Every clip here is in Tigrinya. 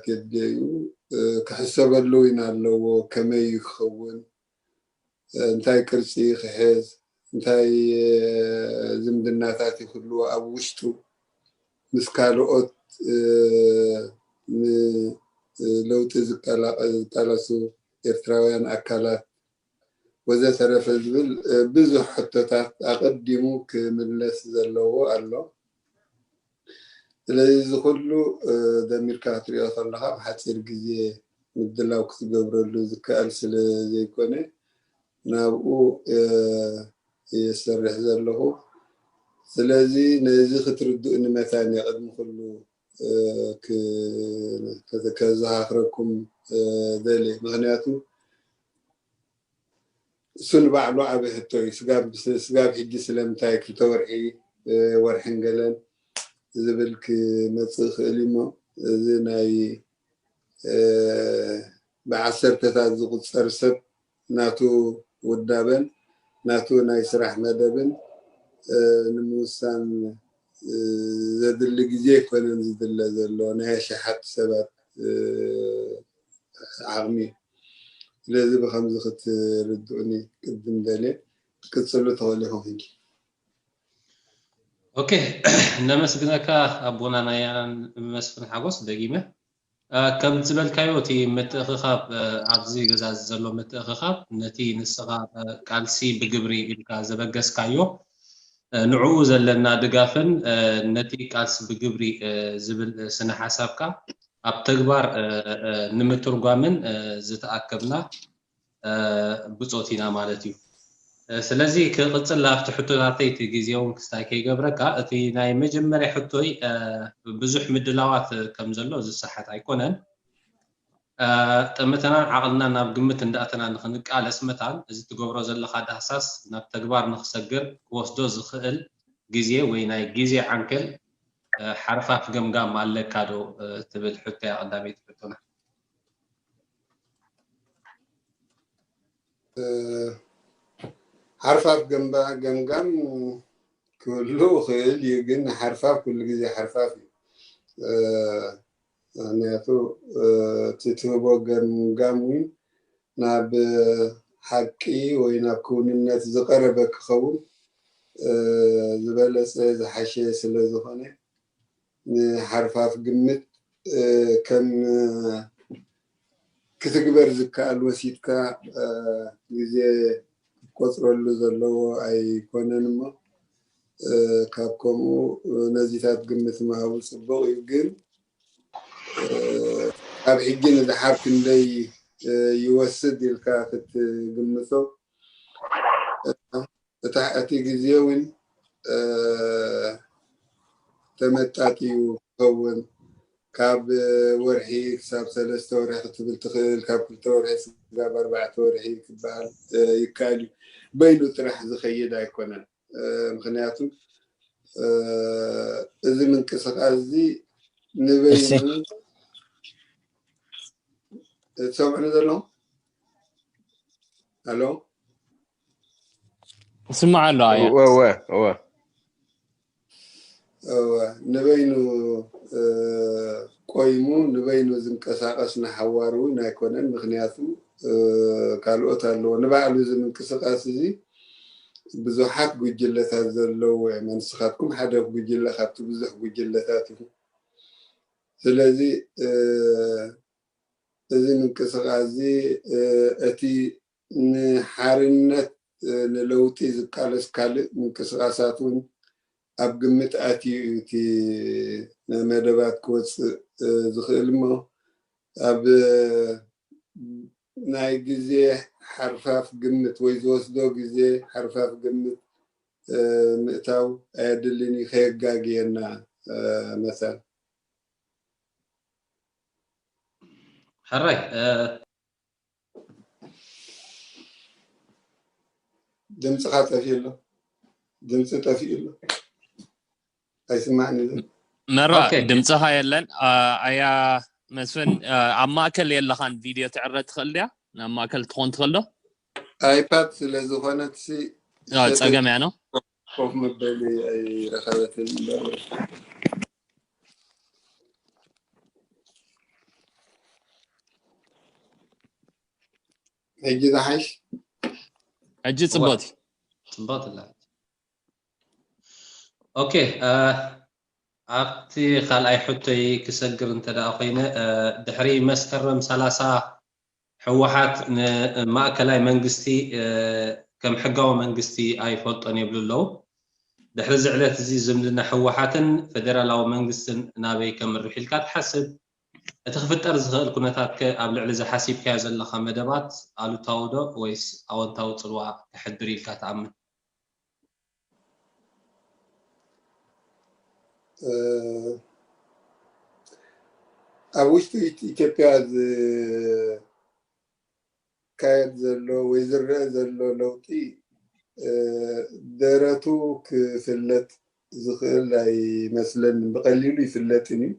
የድልዮ እዩ። ክሕሰበሉ እውን ኣለዎ። ከመይ ክኸውን፣ እንታይ ቅርጺ ክሕዝ፣ እንታይ ዝምድናታት ይህልዎ ኣብ ውሽጡ ምስ ካልኦት ንለውጢ ዝቃለሱ ኤርትራውያን ኣካላት ወዘተረፈ ዝብል ብዙሕ ሕቶታት ኣቐዲሙ ክምለስ ዘለዎ ኣሎ። ስለዚ እዚ ኩሉ ደሚርካ ክትሪኦ ከለኻ ብሓፂር ግዜ ምድላው ክትገብረሉ ዝከኣል ስለ ዘይኮነ ናብኡ እየ ዝሰርሕ ዘለኹ። ስለዚ ነዚ ክትርድኡኒ መታን እየ ቅድሚ ኩሉ ከዘኻኽረኩም ደልየ። ምኽንያቱ እሱ ንባዕሉ ዓቢ ሕቶ እዩ። ስጋብ ሕጂ ስለምንታይ ክልተ ወርሒ፣ ወርሕን ገለን ዝብል ክመጽእ ይኽእል እዩ እሞ፣ እዚ ናይ ብዓሰርተታት ዝቑጸር ሰብ ናቱ ውዳበን ናቱ ናይ ስራሕ መደብን ንምውሳን ዘድሊ ግዜ ኣይኮነን ዝድለ ዘሎ፣ ናይ ኣሽሓት ሰባት ዓቕሚ እዩ። ስለዚ ብኸምዚ ክትርድኡኒ ቅድም ደልየ። ክትቅጽሉ ትኽእሉ ኢኹም ሕጂ። ኦኬ፣ ነመስግነካ ኣቦና ናያናን መስፍን ሓጎስ ደጊመ። ከም ዝበልካዮ እቲ ምትእኽኻብ ኣብዚ ገዛ ዘሎ ምትእኽኻብ ነቲ ንስኻ ቃልሲ ብግብሪ ኢልካ ዘበገስካዮ ንዕኡ ዘለና ድጋፍን ነቲ ቃልሲ ብግብሪ ዝብል ስነ ሓሳብካ ኣብ ተግባር ንምትርጓምን ዝተኣከብና ብፆት ኢና ማለት እዩ። ስለዚ ክቕፅል ኣብቲ ሕቶታተይ እቲ ግዜ እውን ክስታይ ከይገብረካ፣ እቲ ናይ መጀመርያ ሕቶይ ብዙሕ ምድላዋት ከም ዘሎ ዝሰሓት ኣይኮነን። ጠመተናን ዓቕልናን ናብ ግምት እንዳእተና ንክንቃለስ መታን እዚ ትገብሮ ዘለካ ዳህሳስ ናብ ተግባር ንክሰግር ክወስዶ ዝኽእል ግዜ ወይ ናይ ግዜ ዓንክል ሓርፋፍ ገምጋም ኣለካ ዶ ትብል ሕቶ እያ ቀዳመይቲ ሕቶና። ሓርፋፍ ገምጋም ክህሉ ይኽእል እዩ፣ ግን ሓርፋፍ ኩሉ ግዜ ሓርፋፍ እዩ። ምክንያቱ እቲ ትህቦ ገምጋም እውን ናብ ሓቂ ወይ ናብ ክውንነት ዝቐረበ ክኸውን ዝበለፀ ዝሓሸ ስለ ዝኾነ፣ ንሓርፋፍ ግምት ከም ክትግበር ዝከኣል ወሲድካ ግዜ ክትቆፅረሉ ዘለዎ ኣይኮነን እሞ፣ ካብ ከምኡ ነዚታት ግምት ምሃቡ ፅቡቕ እዩ። ግን ኣብ ሕጂ ንድሓር ክንደይ ይወስድ ኢልካ ክትግምቶ፣ እቲ ግዜ እውን ተመጣጢዩ ክኸውን፣ ካብ ወርሒ ክሳብ ሰለስተ ወርሒ ክትብል ትኽእል፣ ካብ ክልተ ወርሒ ክሳብ ኣርባዕተ ወርሒ ክበሃል ይከኣል እዩ። በይኑ ጥራሕ ዝኸይድ ኣይኮነን። ምክንያቱ እዚ ምንቅስቃስ እዚ ንበይኑ ትሰምዕኒ ዘለኹም? ኣሎ ስማዕ ኣሎ ኣያ እወ እወ እወ ንበይኑ ቆይሙ ንበይኑ ዝንቀሳቀስ ንሓዋሩ እውን ኣይኮነን። ምክንያቱ ካልኦት ኣለዎ። ንባዕሉ እዚ ምንቅስቃስ እዚ ብዙሓት ጉጅለታት ዘለዎ እዮም። ንስኻትኩም ሓደ ጉጅለ ካብቲ ብዙሕ ጉጅለታት ኢኹም። ስለዚ እዚ ምንቅስቃስ እዚ እቲ ንሓርነት ንለውጢ ዝቃለስ ካልእ ምንቅስቃሳት እውን ኣብ ግምት ኣትዩ እዩ እቲ መደባት ክወፅእ ዝኽእል እሞ ኣብ ናይ ግዜ ሓርፋፍ ግምት ወይ ዝወስዶ ግዜ ሓርፋፍ ግምት ምእታው ኣየድልን እዩ ከየጋግየና መታን ሕራይ ድምፅኻ ጠፊኡ ኣሎ። ድምፂ ጠፊኡ ኣሎ። ኣይስማዕን እዩ። መራ ድምፅኻ የለን። ኣያ መስፍን ኣብ ማእከል የለኻን። ቪድዮ ትዕረ ትኽእል ድያ? ናብ ማእከል ትኾን ትኽእል ዶ? ኣይፓድ ስለ ዝኾነት ሲ ጸገም እያ ነው። ኮፍ መበሊ ኣይረኸበትን። እምበር። ሕጂ ዝሓሽ? ሕጂ ጽቡቕቲ። ጽቡቕቲ ኣላ። ኦኬ፣ እ፣ ኣብቲ ካልኣይ ሕቶይ ክሰግር እንተ ደኣ ኮይነ፣ እ፣ ድሕሪ መስከረም ሰላሳ ህወሓት ንማእከላይ መንግስቲ፣ እ፣ ከም ሕጋዊ መንግስቲ ኣይፈልጦን ይብሉ ኣለዉ። ድሕሪ እዚ ዕለት እዚ ዝምድና ህወሓትን ፌደራላዊ መንግስትን ናበይ ከምርሕ ኢልካ ትሓስብ? እቲ ክፍጠር ዝኽእል ኩነታት ከ ኣብ ልዕሊ እዚ ሓሲብካዮ ዘለኻ መደባት ኣሉታዊ ዶ ወይስ ኣወንታዊ ጽልዋ ከሕድር ኢልካ ትኣምን? እ፣ ኣብ ውሽጢ ኢት-፣ ኢትዮጵያ ዝካየድ ዘሎ ወይ ዝረአ ዘሎ ለውጢ፣ እ፣ ደረቱ ክፍለጥ ዝኽእል ኣይመስለንን። ብቐሊሉ ይፍለጥን እዩ።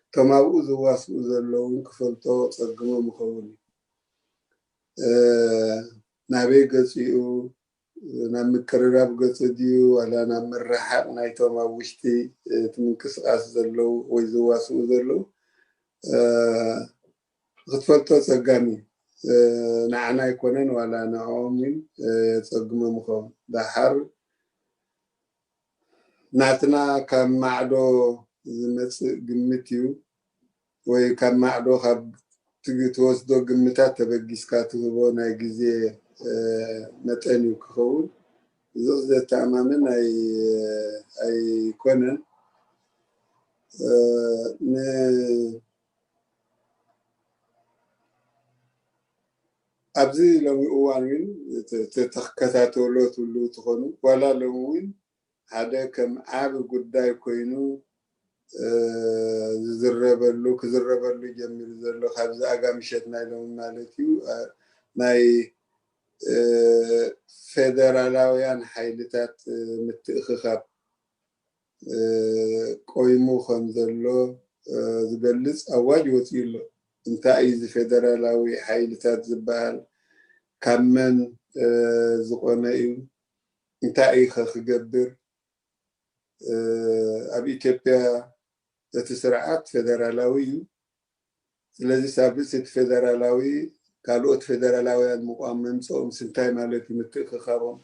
እቶም ኣብኡ ዝዋስኡ ዘለዉ እውን ክፈልጦ ጸግሞም ይኸውን እዩ። እ፣ ናበይ ገጺኡ፣ ናብ ምቅርራብ ገጹ ድዩ ዋላ ናብ ምርሓቕ ናይቶም ኣብ ውሽጢ እቲ ምንቅስቓስ ዘለዉ ወይ ዝዋስኡ ዘለዉ፣ እ፣ ክትፈልጦ ጸጋም እዩ። እ፣ ንዓና ኣይኮነን ዋላ ንዕኦም እውን፣ እ፣ የጸግሞም ይኸውን። ደሓር ናትና ካብ ማዕዶ ዝመጽእ ግምት እዩ ወይ ካብ ማዕዶ ካብ ትግ-፣ ትወስዶ ግምታት ተበጊስካ ትህቦ ናይ ግዜ፣ እ፣ መጠን እዩ ክኸውን። እዚ ዘተኣማምን ኣይ-፣ ኣይኮነን። እ፣ ን-፣ ኣብዚ ሎሚ እዋን እውን ተ-፣ ተ-፣ ተከታተሎ ትብሉ ትኾኑ፣ ዋላ ሎሚ እውን ሓደ ከም ዓቢ ጉዳይ ኮይኑ፣ እ፣ ዝዝረበሉ፣ ክዝረበሉ ጀሚሩ ዘሎ፣ ካብዚ ኣጋ ምሸት ናይ ሎሚ ማለት እዩ፣ እ፣ ናይ፣ እ፣ ፌደራላውያን ሓይልታት፣ እ፣ ምትእኽኻብ፣ እ፣ ቆይሙ ከም ዘሎ፣ እ፣ ዝገልጽ ኣዋጅ ወጺኡ ኣሎ። እንታይ እዩ እዚ ፌደራላዊ ሓይልታት ዝበሃል? ካብ መን፣ እ፣ ዝቖመ እዩ? እንታይ እዩ ከ ክገብር? እ፣ ኣብ ኢትዮጵያ እቲ ስርዓት ፌደራላዊ እዩ። ስለዚ ሳብስ እቲ ፌደራላዊ ካልኦት ፌደራላውያን ምቋም መምጽኦም እንታይ ማለት እዩ? ምትእኽኻቦም፣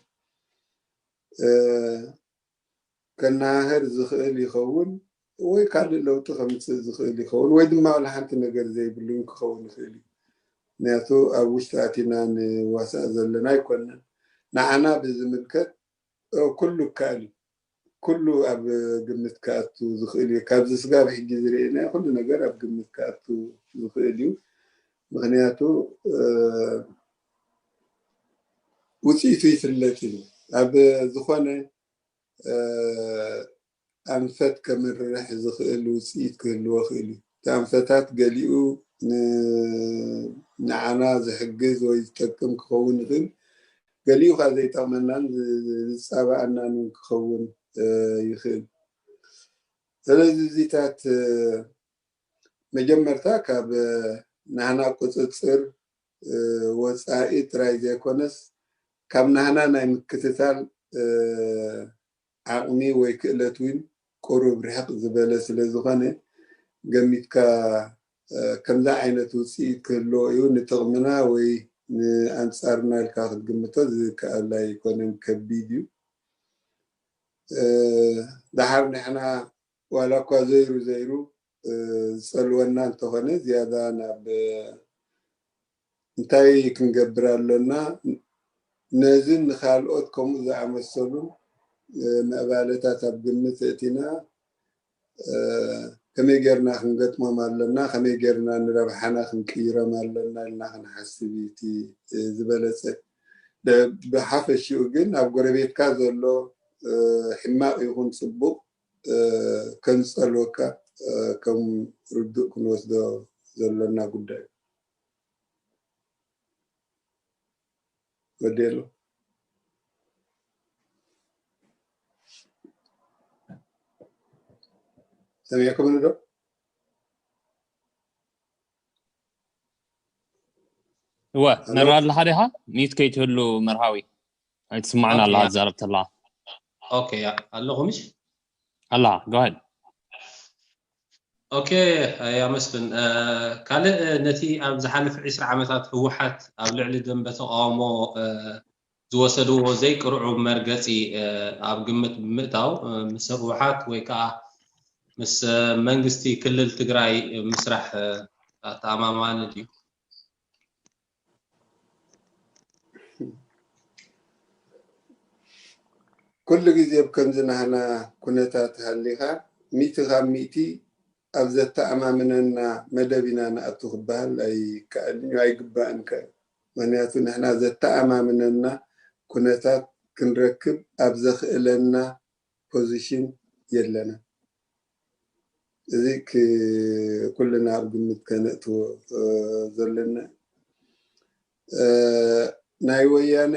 እ፣ ከነሃህር ዝኽእል ይኸውን ወይ ካልእ ለውጢ ከምጽእ ዝኽእል ይኸውን ወይ ድማ ዋላ ሓንቲ ነገር ዘይብሉ እውን ክኸውን ይኽእል እዩ። ምክንያቱ ኣብ ውሽጢ ኣቲና ንዋሳእ ዘለና ኣይኮንናን። ንዓና ብዝምልከት፣ እ፣ ኩሉ ይከኣል እዩ። ኩሉ ኣብ ግምት ክኣቱ ዝኽእል እዩ። ካብዚ ስጋብ ሕጂ ዝርኤናዮ ኩሉ ነገር ኣብ ግምት ክኣቱ ዝኽእል እዩ። ምክንያቱ፣ እ፣ ውጽኢቱ ይፍለጥ እዩ። ኣብ ዝኾነ፣ እ፣ ኣንፈት ከምርሕ ዝኽእል ውጽኢት ክህልዎ ይኽእል እዩ። እቲ ኣንፈታት ገሊኡ ን-፣ ንዓና ዝሕግዝ ወይ ዝጠቅም ክኸውን ይኽእል፣ ገሊኡ ከዓ ዘይጠቕመናን ዝ-፣ ዝጻባኣናን እውን ክኸውን፣ እ፣ ይኽእል። ስለዚ እዚታት፣ እ፣ መጀመርታ ካብ፣ እ፣ ናህና ቁጽጽር፣ እ፣ ወጻኢ ጥራይ ዘይኮነስ ካብ ናህና ናይ ምክትታል፣ እ፣ ዓቕሚ ወይ ክእለት እውን ቁሩብ ርሕቕ ዝበለ ስለ ዝኾነ ገሚትካ፣ እ፣ ከምዚ ዓይነት ውጽኢት ክህልዎ እዩ ንጥቕምና ወይ ንኣንጻርና ኢልካ ክትግምቶ ዝከኣል ኣይኮነን፣ ከቢድ እዩ። እ፣ ደሓር ንሕና ዋላ እኳ ዘይሩ ዘይሩ፣ እ፣ ዝጸልወና እንተኾነ ዝያዳ ናብ እንታይ ክንገብር ኣሎና? ነዝን ንኻልኦት ከምኡ ዝኣመሰሉን፣ እ፣ ምዕባለታት ኣብ ግምት እእቲና፣ እ፣ ከመይ ጌርና ክንገጥሞም ኣሎና? ከመይ ጌርና ንረብሓና ክንቅይሮም ኣሎና ኢልና ክንሓስብ እዩ እቲ፣ እ፣ ዝበለጸ። ብ-፣ ብሓፈሽኡ ግን ኣብ ጎረቤትካ ዘሎ፣ እ፣ ሕማቕ ይኹን ጽቡቕ፣ እ፣ ከንጸልወካ፣ እ፣ ከም ርዱእ ክንወስዶ ዘሎና ጉዳይ እዩ። ወዲ ኣሎ። ሰሚዕኩምኒ ዶ? እወ፣ ንርኢ ኣለኻ ዲኻ? ሚዩት ከይትህሉ መርሃዊ። ኣይትስማዕን ኣለኻ ትዛረብ ተለኻ። ኦኬ፣ ያ፣ ኣለኹ ምሽ? ኣለኻ፣ go ahead። ኦኬ፣ ኣያ መስፍን፣ ካልእ ነቲ ኣብ ዝሓለፈ ዕስራ ዓመታት ህወሓት ኣብ ልዕሊ ደንበ ተቃውሞ ዝወሰድዎ ዘይቅርዑ መርገጺ ኣብ ግምት ብምእታው፣ ምስ ህወሓት ወይ ከዓ ምስ መንግስቲ ክልል ትግራይ ምስራሕ ኣተኣማማኒ ድዩ? ኩሉ ግዜ ኣብ ከምዚ ናህና ኩነታት ሃሊኻ፣ ሚእቲ ካብ ሚእቲ ኣብ ዘተኣማምነና መደብ ኢና ንኣቱ ክበሃል ኣይከኣልን እዩ፣ ኣይግባእን ከ። ምኽንያቱ ንሕና ዘተኣማምነና ኩነታት ክንረክብ ኣብ ዘኽእለና ፖዚሽን የለና። እዚ ኩልና ኣብ ግምት ከነእትዎ ዘለና። ናይ ወያነ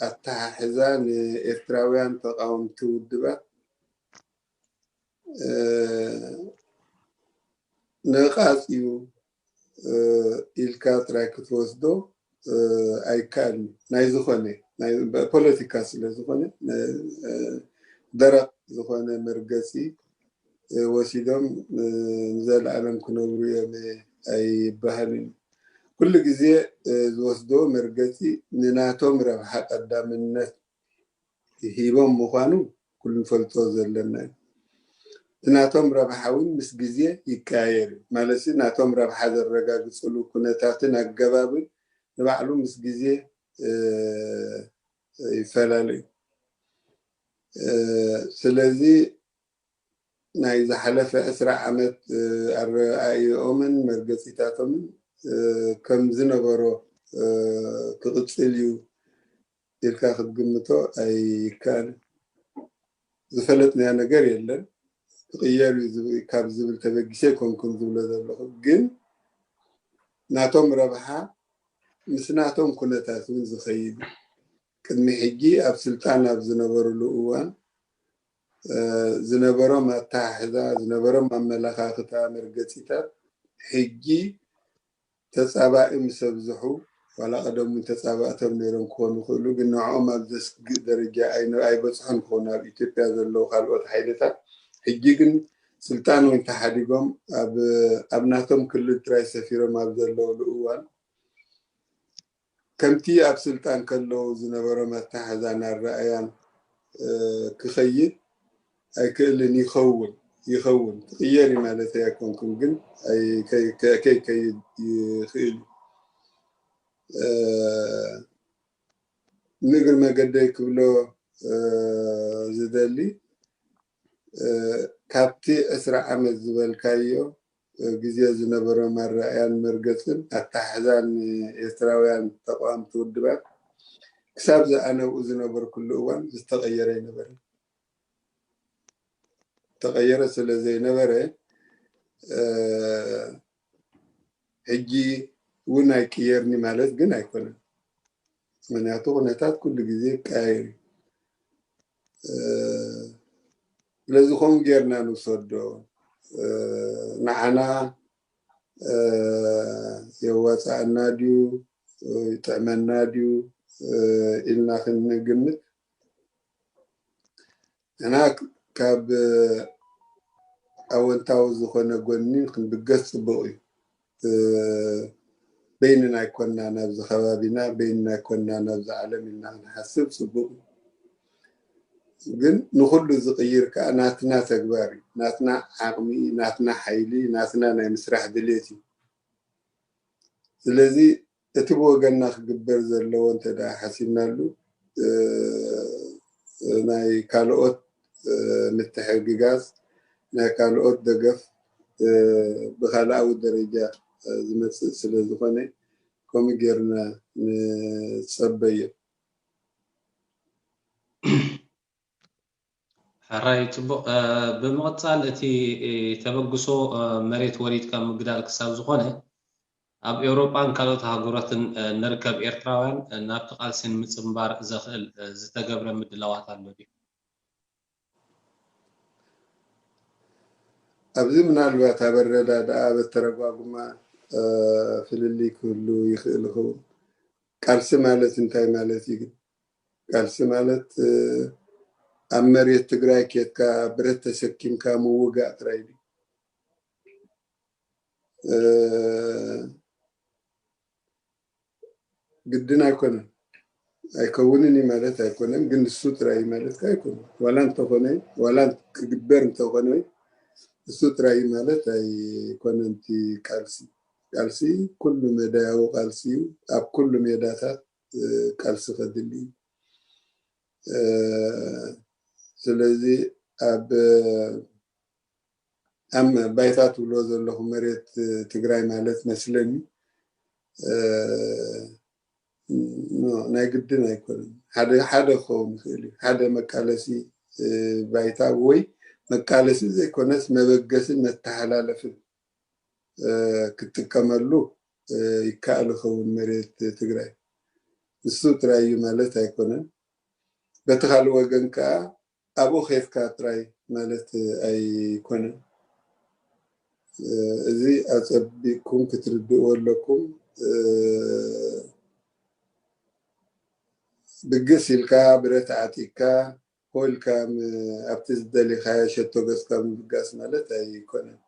ኣተሓሕዛ ንኤርትራውያን ተቃወምቲ ውድባት ነቃጽ እዩ ኢልካ ጥራይ ክትወስዶ ኣይከኣልን። ናይ ዝኾነ ፖለቲካ ስለ ዝኾነ ደረቕ ዝኾነ መርገጺ ወሲዶም ንዘለኣለም ክነብሩ እዮም ኣይበሃልን። ኩሉ ግዜ ዝወስዶ መርገጺ ንናቶም ረብሓ ቀዳምነት ሂቦም ምዃኑ ኩሉ ንፈልጦ ዘለና እዩ። እቲ ናቶም ረብሓ እውን ምስ ግዜ ይቀያየር እዩ። ማለት ናቶም ረብሓ ዘረጋግፅሉ ኩነታትን ኣገባብን ንባዕሉ ምስ ግዜ ይፈላለ እዩ። ስለዚ ናይ ዝሓለፈ ዕስራ ዓመት ኣረኣእዮኦምን መርገፂታቶምን ከም ዝነበሮ ክቕፅል እዩ ኢልካ ክትግምቶ ኣይከኣልን። ዝፈለጥናዮ ነገር የለን። ክቕየር እዩ ካብ ዝብል ተበጊሰ ኣይኮንኩን ዝብሎ ዘለኹ፣ ግን ናቶም ረብሓ ምስ ናቶም ኩነታት እውን ዝኸይድ እዩ። ቅድሚ ሕጂ ኣብ ስልጣን ኣብ ዝነበሩሉ እዋን ዝነበሮም ኣተሓሕዛ፣ ዝነበሮም ኣመለኻኽታ፣ መርገፂታት ሕጂ ተፃባኢ ምስ ኣብዝሑ፣ ዋላ ቀደም እውን ተፃባእቶም ነይሮም ክኾኑ ይኽእሉ፣ ግን ንዕኦም ኣብ ዘስግእ ደረጃ ኣይበፅሑን ክኾኑ ኣብ ኢትዮጵያ ዘለዉ ካልኦት ሓይልታት። ሕጂ ግን ስልጣን እውን ተሓዲጎም ኣብ ናቶም ክልል ጥራይ ሰፊሮም ኣብ ዘለውሉ እዋን ከምቲ ኣብ ስልጣን ከለዉ ዝነበሮም ኣተሓሕዛን ኣረኣእያን ክኸይድ ኣይክእልን ይኸውን። ይኸውን ትቕየር እዩ ማለት ኣይኮንኩም፣ ግን ከይከይድ ይኽእል እዩ። ንእግሪ መገደይ ክብሎ ዝደሊ ካብቲ ዕስራ ዓመት ዝበልካዮ ግዜ ዝነበሮም ኣረኣእያን መርገፅን ኣተሓሕዛን ኤርትራውያን ተቃወምቲ ውድባት ክሳብ ዝኣነብኡ ዝነበርኩሉ እዋን ዝተቐየረ ኣይነበረን። ተቐየረ ስለ ዘይነበረ ሕጂ እውን ኣይቅየርኒ ማለት ግን ኣይኮነን። ምክንያቱ ኩነታት ኩሉ ግዜ ይቀያየር እዩ። ስለዚ ከምኡ ጌርና ንውሰዶ። ንዓና የዋፅኣና ድዩ ይጥዕመና ድዩ ኢልና ክንግምት ንሕና ካብ ኣወንታዊ ዝኾነ ጎኒ ክንብገስ ፅቡቕ እዩ። በይንና ኣይኮንና ናብዚ ከባቢና፣ በይንና ኣይኮንና ናብዚ ዓለም ኢልና ክንሓስብ ፅቡቕ እዩ። ግን ንኹሉ ዝቕይር ከዓ ናትና ተግባር እዩ፣ ናትና ዓቕሚ፣ ናትና ሓይሊ፣ ናትና ናይ ምስራሕ ድሌት እዩ። ስለዚ እቲ ብወገንና ክግበር ዘለዎ እንተ ደኣ ሓሲብናሉ ናይ ካልኦት ምትሕግጋዝ ናይ ካልኦት ደገፍ ብካልኣዊ ደረጃ ዝመፅእ ስለ ዝኾነ ከምኡ ጌርና ንፀበዮ። ሕራይ ፅቡቕ። ብምቕፃል እቲ ተበግሶ መሬት ወሪድካ ምግዳል ክሳብ ዝኾነ ኣብ ኤውሮጳን ካልኦት ሃገራትን ንርከብ ኤርትራውያን ናብቲ ቃልሲ ንምፅንባር ዘኽእል ዝተገብረ ምድላዋት ኣሎ ድዩ? ኣብዚ ምናልባት ኣብ ኣረዳድኣ ኣብ ኣተረጓጉማ ፍልልይ ክህሉ ይኽእል ይኸውን። ቃልሲ ማለት እንታይ ማለት እዩ ግን? ቃልሲ ማለት ኣብ መሬት ትግራይ ኬድካ ብረት ተሰኪምካ ምውጋእ ጥራይ ድዩ? ግድን ኣይኮነን። ኣይከውንን እዩ ማለት ኣይኮነን፣ ግን ንሱ ጥራይ እዩ ማለት ኣይኮነን። ዋላ እንተኾነ፣ ዋላ ክግበር እንተኾነ፣ እሱ ጥራይ እዩ ማለት ኣይኮነን። እቲ ቃልሲ፣ ቃልሲ ኩሉ መዳያዊ ቃልሲ እዩ። ኣብ ኩሉ ሜዳታት ቃልሲ ከድሊ እዩ። ስለዚ ኣብ ኣብ ባይታ ትብሎ ዘለኹ መሬት ትግራይ ማለት መስለኒ ናይ ግድን ኣይኮነን። ሓደ ሓደ ክኸውን ይኽእል እዩ። ሓደ መቃለሲ ባይታ ወይ መቃለሲ ዘይኮነስ መበገስን መተሓላለፍን ክትጥቀመሉ ይከኣል ይኸውን መሬት ትግራይ። ንሱ ጥራይ እዩ ማለት ኣይኮነን። በቲ ካልእ ወገን ከዓ ኣብኡ ኬድካ ጥራይ ማለት ኣይኮነን። እዚ ኣጸቢቅኩም ክትርድእዎ ኣለኩም። ብግስ ኢልካ ብረት ዓጢቅካ ኮ ኢልካ ኣብቲ ዝደሊኻዮ ሸቶ ገጽካ ምብጋስ ማለት ኣይኮነን።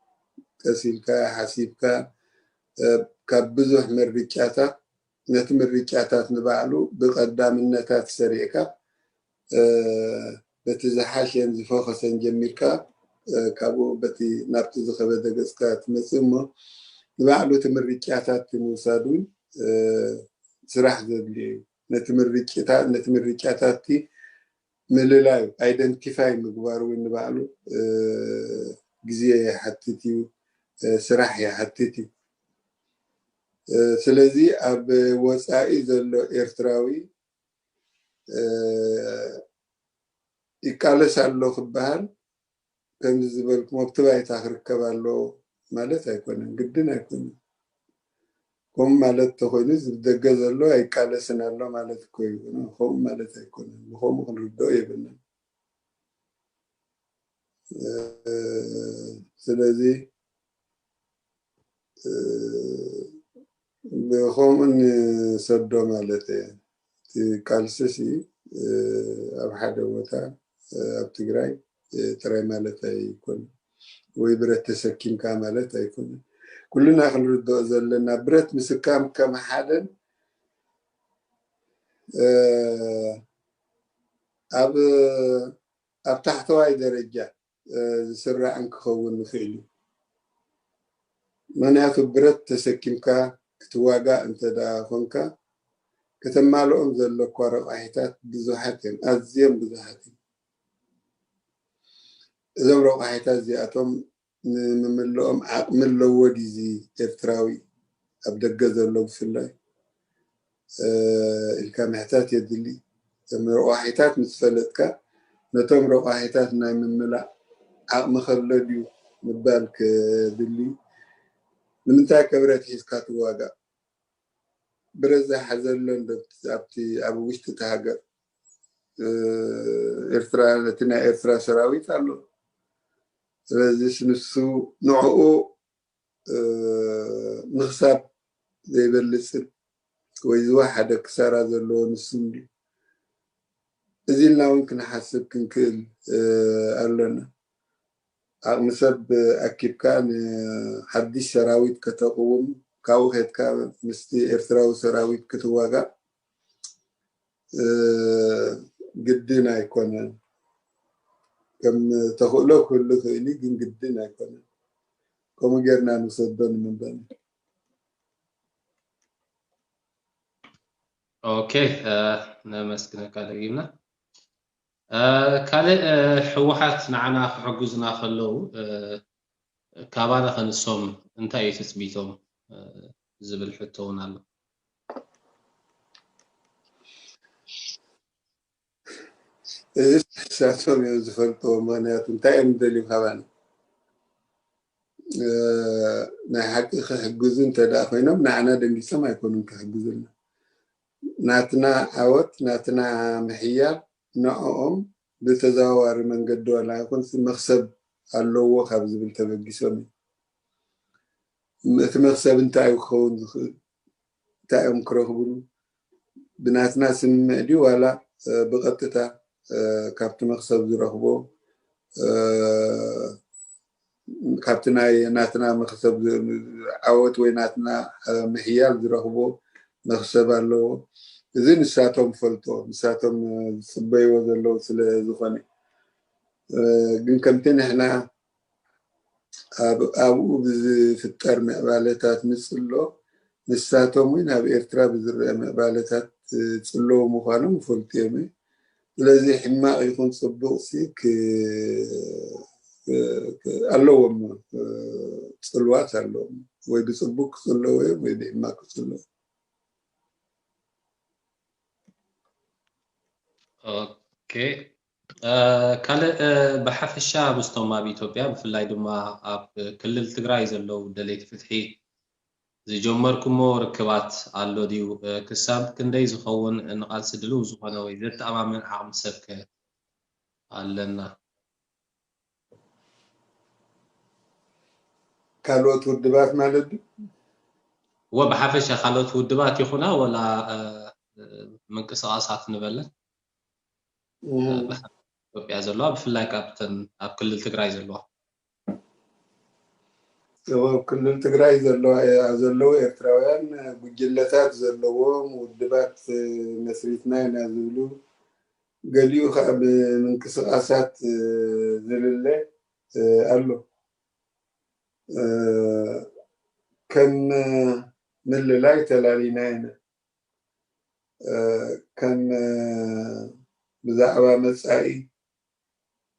ቀስ ኢልካ ሓሲብካ ካብ ብዙሕ ምርጫታት ነቲ ምርጫታት ንባዕሉ ብቐዳምነታት ሰሪዕካ በቲ ዝሓሸን ዝፈኸሰን ጀሚርካ ካብኡ በቲ ናብቲ ዝኸበደ ገጽካ ትመጽእ እሞ ንባዕሉ እቲ ምርጫታት ምውሳድ እውን ስራሕ ዘድልዮ እዩ። ነቲ ምርጫታት ምልላዩ ኣይደንቲፋይ ምግባር እውን ንባዕሉ ግዜ ይሓትት እዩ፣ ስራሕ ይሓትት እዩ። ስለዚ ኣብ ወፃኢ ዘሎ ኤርትራዊ ይቃለስ ኣሎ ክበሃል ከምዚ ዝበልኩም ኣብቲ ባይታ ክርከብ ኣሎ ማለት ኣይኮነን፣ ግድን ኣይኮነን። ከምኡ ማለት ተኮይኑ እዚ ብደገ ዘሎ ኣይቃለስን ኣሎ ማለት እኮ እዩ። ከምኡ ማለት ኣይኮነን። ብከምኡ ክንርድኦ የብልናን። ስለዚ ብከምኡ ንሰዶ ማለት እየ። እቲ ቃልስሲ ኣብ ሓደ ቦታ ኣብ ትግራይ ጥራይ ማለት ኣይኮነን፣ ወይ ብረት ተሰኪምካ ማለት ኣይኮነን። ኩልና ክንርድኦ ዘለና ብረት ምስካም ከም ሓደን ኣብ ኣብ ታሕተዋይ ደረጃ ዝስራዕን ክኸውን ይኽእል እዩ። ምክንያቱ ብረት ተሰኪምካ ክትዋጋእ እንተ ደኣ ኮንካ ከተማልኦም ዘለኳ ረቋሒታት ብዙሓት እዮም፣ ኣዝዮም ብዙሓት እዮም። እዞም ረቋሒታት እዚኣቶም ንምምልኦም ዓቕሚ ኣለዎ ድዩ እዚ ኤርትራዊ ኣብ ደገ ዘሎ ብፍላይ ኢልካ ምሕታት የድሊ። እቶም ረቋሒታት ምስ ፈለጥካ ነቶም ረቋሒታት ናይ ምምላእ ዓቕሚ ከሎ ድዩ ምባል ከድሊ። ንምንታይ ከ ብረት ሒዝካ ትዋጋእ? ብረት ዝሓዘ ኣሎ እንዶ ኣብቲ ኣብ ውሽጢ እቲ ሃገር ኤርትራ ነቲ ናይ ኤርትራ ሰራዊት ኣሎ። ስለዚ ንሱ ንዕኡ ምኽሳብ ዘይበልጽን ወይ ዝወሓደ ክሳራ ዘለዎ ንሱ እንድዩ። እዚ ኢልና እውን ክንሓስብ ክንክእል ኣለና። ዓቕሚ ሰብ ኣኪብካ ንሓድሽ ሰራዊት ከተቕውም ካብኡ ከድካ ምስቲ ኤርትራዊ ሰራዊት ክትዋጋእ ግድን ኣይኮነን። ከም ተኽእሎ ክህሉ ክእል ግን ግድን ኣይኮነን። ከምኡ ጌርና ንሰዶ ንምንበኒ። ኦኬ፣ ነመስግነካ ደጊምና። ካልእ ህወሓት ንዓና ክሕግዙና ከለዉ ካባና ከንሶም እንታይ እዩ ትፅቢቶም ዝብል ሕቶ እውን ኣሎ። እዚ ንሳቶም እዮም ዝፈልጥዎ። ምክንያቱ እንታይ እዮም ደልዩ ካባና? ናይ ሓቂ ክሕግዙ እንተ ደኣ ኮይኖም ንዓና ደንጊሶም ኣይኮኑን ክሕግዙና። ናትና ዓወት ናትና ምሕያል ንዕኦም ብተዘዋዋሪ መንገዲ ዋላ ይኹን መኽሰብ ኣለዎ ካብ ዝብል ተበጊሶም እዩ። እቲ መኽሰብ እንታይ እዩ ክኸውን ዝኽእል? እንታይ እዮም ክረኽብሉ? ብናትና ስምምዕ ድዩ ዋላ ብቐጥታ ካብቲ መኽሰብ ዝረኽቦ ካብቲ ናይ ናትና መኽሰብ ዓወት ወይ ናትና ምሕያል ዝረኽቦ መኽሰብ ኣለዎ። እዚ ንሳቶም ፈልጦ፣ ንሳቶም ዝፅበይዎ ዘለዉ ስለ ዝኾነ፣ ግን ከምቲ ንሕና ኣብኡ ብዝፍጠር ምዕባለታት ንፅሎ፣ ንሳቶም እውን ኣብ ኤርትራ ብዝረአ ምዕባለታት ፅለዉ ምዃኖም ይፈልጡ እዮም። ስለዚ ሕማቕ ይኹን ፅቡቕ ሲ ኣለዎም፣ ፅልዋት ኣለዎም። ወይ ብፅቡቅ ክፅለዉ እዮም ወይ ብሕማቅ ክፅለዉ። ኦኬ፣ ካልእ ብሓፈሻ ምስቶም ኣብ ኢትዮጵያ ብፍላይ ድማ ኣብ ክልል ትግራይ ዘለዉ ደለይቲ ፍትሒ ዝጀመርኩሞ ርክባት ኣሎ ድዩ? ክሳብ ክንደይ ዝኸውን ንቓልሲ ድልው ዝኾነ ወይ ዘተኣማምን ዓቕሚ ሰብከ ኣለና? ካልኦት ውድባት ማለት ድዩ? ወ ብሓፈሻ ካልኦት ውድባት ይኹና ወላ ምንቅስቃሳት ንበለን ኢትዮጵያ ዘለዋ ብፍላይ ካብተን ኣብ ክልል ትግራይ ዘለዋ ኣብ ክልል ትግራይ ዘለዋ ዘለዉ ኤርትራውያን ጉጅለታት ዘለዎም ውድባት መስሪትና ኢና ዝብሉ፣ ገሊኡ ከዓ ብምንቅስቃሳት ዝልለ ኣሎ። ከም ምልላይ ተላሊና ኢና። ከም ብዛዕባ መፃኢ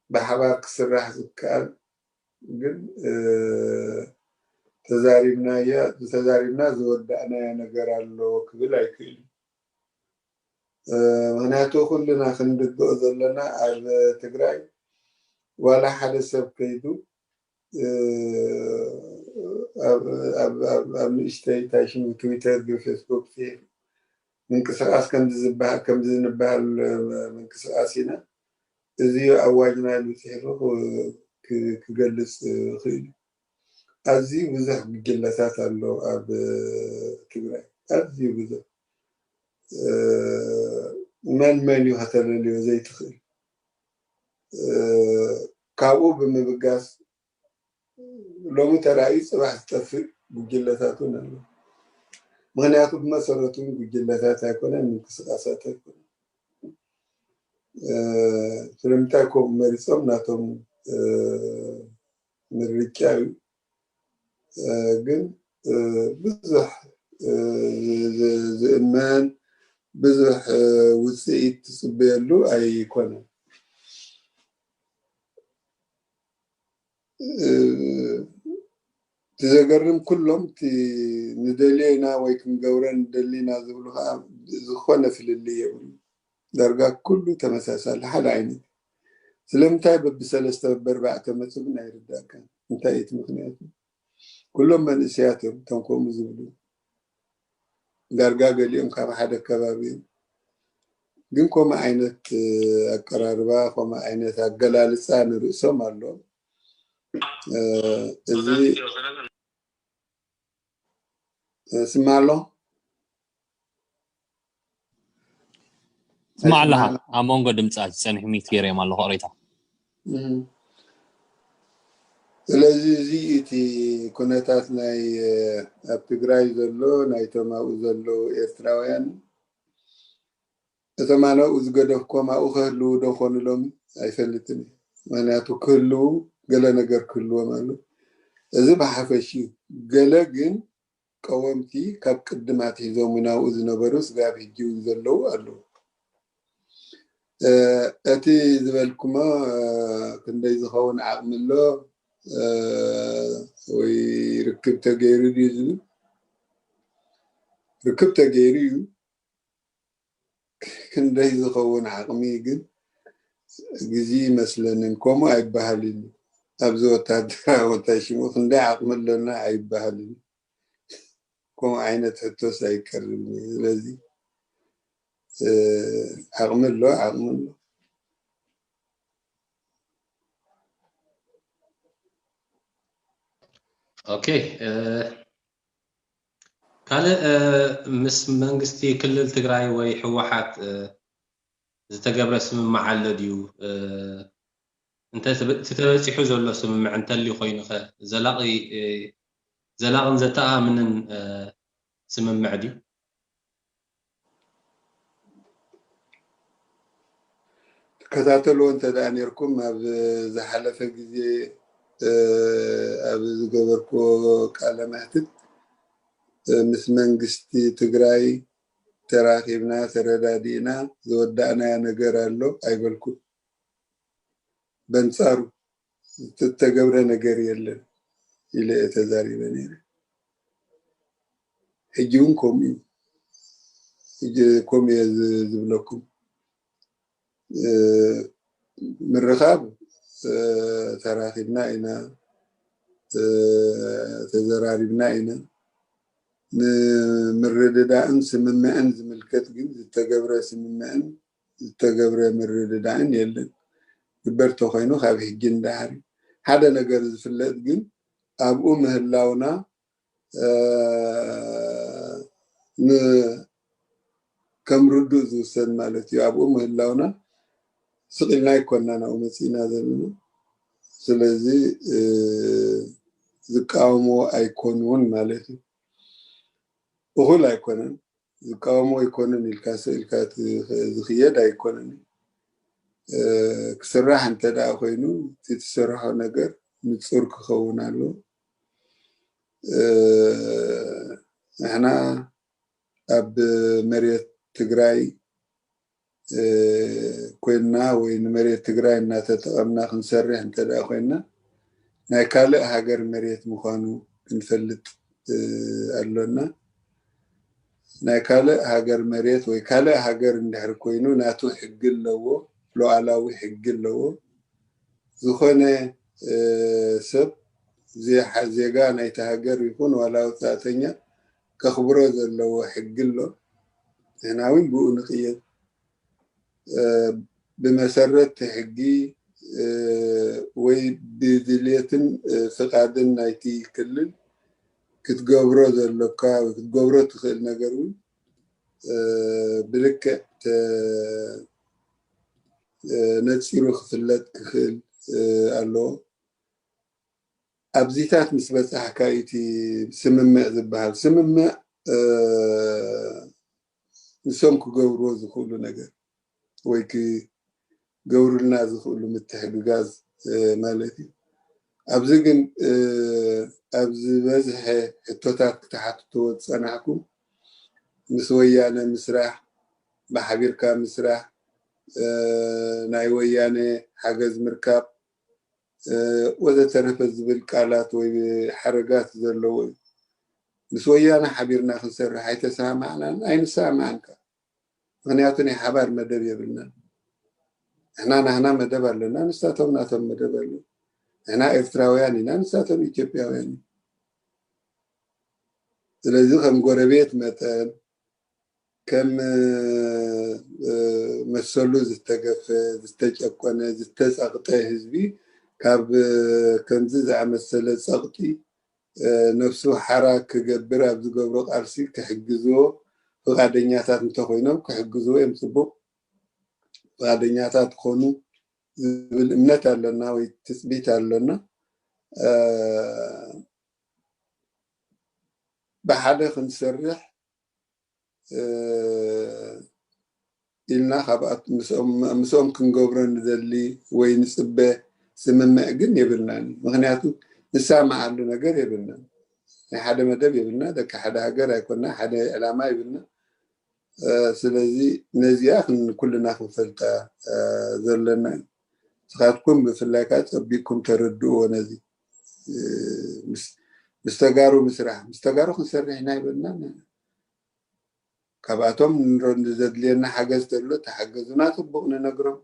ብሓባር ክስራሕ ዝከኣል ግን ተዛሪብናያ ተዛሪብና ዝወዳእናዮ ነገር ኣሎ ክብል ኣይክእልን። ምክንያቱ ኩልና ክንርድኦ ዘለና ኣብ ትግራይ ዋላ ሓደ ሰብ ከይዱ ኣብ ንእሽተይ እንታይ ሽሙ ትዊተር ፌስቡክ ምንቅስቃስ ከምዚ ዝበሃል ከምዚ ዝበሃል ምንቅስቃስ ኢና እዚ ኣዋጅና ኢሉ ፅሒፉ ክገልፅ ይኽእል እዩ። ኣዝዩ ብዙሕ ጉጅለታት ኣሎ ኣብ ትግራይ ኣዝዩ ብዙሕ መን መን እዩ ከተለልዮ ዘይትኽእል ካብኡ ብምብጋስ ሎሚ ተራእዩ ፅባሕ ዝጠፍእ ጉጅለታት እውን ኣሎ። ምክንያቱ ብመሰረቱ እውን ጉጅለታት ኣይኮነን ምንቅስቃሳት ኣይኮነን። ስለምንታይ ከምኡ መሪፆም ናቶም ምርጫ እዩ። ግን ብዙሕ ዝእመን ብዙሕ ውፅኢት ትፅበየሉ ኣይኮነን። እቲ ዘገርም ኩሎም እቲ ንደልዮ ኢና ወይ ክንገብረ ንደሊ ኢና ዝብሉ ከዓ ዝኾነ ፍልልይ የብሉ። ዳርጋ ኩሉ ተመሳሳሊ ሓደ ዓይነት። ስለምንታይ በብሰለስተ በብኣርባዕተ መፁ ግን ኣይርዳእካን። እንታይ እቲ ምክንያቱ? ኩሎም መንእሰያት እዮም እቶም ከምኡ ዝብሉ። ዳርጋ ገሊኦም ካብ ሓደ ከባቢ እዮም። ግን ከምኡ ዓይነት ኣቀራርባ ከምኡ ዓይነት ኣገላልፃ ንርእሶም ኣሎ። እዚ ስማ ኣሎ ስማ ኣለኻ ኣብ መንጎ ድምፃ ዝፀንሑ ሚት ገይረዮም ኣለኹ ኦሬታ ስለዚ እዚ እቲ ኩነታት ናይ ኣብ ትግራይ ዘሎ ናይቶም ኣብኡ ዘለዉ ኤርትራውያን እቶም ኣነ ኣብኡ ዝገደፍኮም ኣብኡ ከህልዉ ዶ ኮኑ ኢሎም ኣይፈልጥን እዩ። ምክንያቱ ክህልዉ ገለ ነገር ክህልዎም ኣሎ። እዚ ብሓፈሽ እዩ። ገለ ግን ቀወምቲ ካብ ቅድም ኣትሒዞም እውን ኣብኡ ዝነበሩ ስጋብ ሕጂ እውን ዘለዉ ኣለዉ። እቲ ዝበልኩሞ ክንደይ ዝኸውን ዓቕሚ ኣሎ ወይ ርክብ ተገይሩ ድዩ ዝብል ርክብ ተገይሩ እዩ። ክንደይ ዝኸውን ዓቕሚ ግን ግዚ ይመስለንን ከምኡ ኣይበሃልን ኣብዚ ወታደራዊ እንታይ ሽሙ ክንደይ ዓቕሚ ኣለና ኣይበሃልን ከምኡ ዓይነት ሕቶስ ኣይቀርብን እዩ ስለዚ ዓቕሚ ኣሎ ዓቕሚ ኣሎ ኦኬ ካልእ ምስ መንግስቲ ክልል ትግራይ ወይ ህወሓት ዝተገብረ ስምምዕ ኣሎ ድዩ እንተ ተበ-፣ እቲ ተበጺሑ ዘሎ ስምምዕ እንተልዩ ኮይኑ ኸ ዘላቒ፣ እ፣ ዘላቕን ዘተኣማምንን፣ እ፣ ስምምዕ ድዩ? ትከታተልዎ እንተ ደኣ ኔርኩም፣ ኣብ ዝሓለፈ ግዜ፣ እ፣ ኣብ ዝገበርኩዎ ቃለ መሕትት፣ እ፣ ምስ መንግስቲ ትግራይ ተራኺብና፣ ተረዳዲእና፣ ዝወዳእናዮ ነገር ኣሎ ኣይበልኩን። በንጻሩ ዝተተገብረ ነገር የለን ኢለ እየ ተዛሪበ ነይረ። ሕጂ እውን ከምኡ እዩ። ሕጂ ከምኡ እየ ዝ-፣ ዝብለኩም። እ፣ ምርኻብ፣ እ፣ ተራኺብና ኢና፣ እ፣ ተዘራሪብና ኢና። ንምርድዳእን ስምምዕን ዝምልከት ግን ዝተገብረ ስምምዕን ዝተገብረ ምርድዳእን የለን። ግበር ተኾይኑ ካብ ሕጂ ንደሓር እዩ። ሓደ ነገር ዝፍለጥ ግን ኣብኡ ምህላውና፣ እ፣ ን-፣ ከም ርዱእ ዝውሰድ ማለት እዩ። ኣብኡ ምህላውና ስቕ ኢልና ኣይኮንና ናብኡ መፂእና ዘለና። ስለዚ፣ እ፣ ዝቃወምዎ ኣይኮኑን ማለት እዩ። እኹል ኣይኮነን። ዝቃወሞ ኣይኮነን ኢልካ ስቕ ኢልካ ት-፣ ዝኽየድ ኣይኮነን። እ፣ ክስራሕ እንተ ደኣ ኮይኑ፣ እቲ ትሰርሖ ነገር ንጹር ክኸውን ኣለዎ። እ፣ ንሕና ኣብ መሬት ትግራይ፣ እ፣ ኮይንና ወይ ንመሬት ትግራይ እናተጠቐምና ክንሰርሕ እንተ ደኣ ኮይንና፣ ናይ ካልእ ሃገር መሬት ምዃኑ ክንፈልጥ፣ እ፣ ኣሎና። ናይ ካልእ ሃገር መሬት ወይ ካልእ ሃገር እንድሕር ኮይኑ፣ ናቱ ሕጊ ኣለዎ፣ ሉዓላዊ ሕጊ ኣለዎ። ዝኾነ፣ እ፣ ሰብ፣ ዜ-፣ ዜጋ ናይቲ ሃገር ይኹን ዋላ ወጻእተኛ ከኽብሮ ዘለዎ ሕጊ ኣሎ። ንሕና እውን ብኡ ንቕየድ። እ፣ ብመሰረት እቲ ሕጊ፣ እ፣ ወይ ብድልየትን፣ እ፣ ፍቓድን ናይቲ ክልል ክትገብሮ ዘሎካ ወይ ክትገብሮ ትኽእል ነገር እውን፣ እ፣ ብልክዕ ተ-፣ እ፣ ነጺሩ ክፍለጥ ክኽእል፣ እ፣ ኣለዎ። ኣብዚታት ምስ በጻሕካ እዩ እቲ ስምምዕ ዝበሃል። ስምምዕ፣ እ፣ ንሶም ክገብርዎ ዝኽእሉ ነገር ወይ ክገብሩልና ዝኽእሉ ምትሕግጋዝ፣ እ፣ ማለት እዩ። ኣብዚ ግን፣ እ፣ ኣብ ዝበዝሐ ሕቶታት ክትሓትትዎ ዝጸናሕኩም፣ ምስ ወያነ ምስራሕ፣ ብሓቢርካ ምስራሕ፣ እ፣ ናይ ወያነ ሓገዝ ምርካብ፣ እ፣ ወዘተረፈ ዝብል ቃላት ወይ ሓረጋት ዘለዎ እዩ። ምስ ወያነ ሓቢርና ክንሰርሕ ኣይተሰማማዕናን ኣይንሰማማዕን ከኣ። ምኽንያቱ ናይ ሓባር መደብ የብልናን። ንሕና ናህና መደብ ኣለና፣ ንሳቶም ናቶም መደብ ኣሎ። ንሕና ኤርትራውያን ኢና፣ ንሳቶም ኢትዮጵያውያን እዮም። ስለዚ ከም ጎረቤት መጠን፣ ከም፣ እ፣ መሰሉ ዝተገፈ፣ ዝተጨቆነ፣ ዝተጸቕጠ ህዝቢ ካብ፣ እ፣ ከምዚ ዝኣመሰለ ጸቕጢ፣ እ፣ ነፍሱ ሓራ ክገብር ኣብ ዝገብሮ ቃልሲ ክሕግዝዎ ፍቓደኛታት እንተኾይኖም ክሕግዝዎ እዮም። ጽቡቕ፣ ፍቓደኛታት ክኾኑ ዝብል እምነት ኣለና ወይ ትጽቢት ኣለና። እ፣ ብሓደ ክንሰርሕ፣ እ፣ ኢልና ካብኣት-፣ ምስኦም፣ ምስኦም ክንገብሮ ንደሊ ወይ ንጽበ ስምምዕ ግን የብልናን። ምኽንያቱ ንሰማማዓሉ ነገር የብልናን። ናይ ሓደ መደብ የብልና፣ ደቂ ሓደ ሃገር ኣይኮና፣ ሓደ ዕላማ የብልና። እ፣ ስለዚ ነዚኣ ክን-፣ ኩልና ክንፈልጣ፣ እ፣ ዘለና እዩ። ንስኻትኩም ብፍላይ ከዓ ጸቢቕኩም ተረድእዎ ነዚ። እ፣ ምስ፣ ምስ ተጋሩ ምስራሕ፣ ምስ ተጋሩ ክንሰርሕ ኢና ይበልና። ካብኣቶም ንረ-፣ ንዘድልየና ሓገዝ ተሎ ተሓገዙና፣ ጽቡቕ ንነግሮም።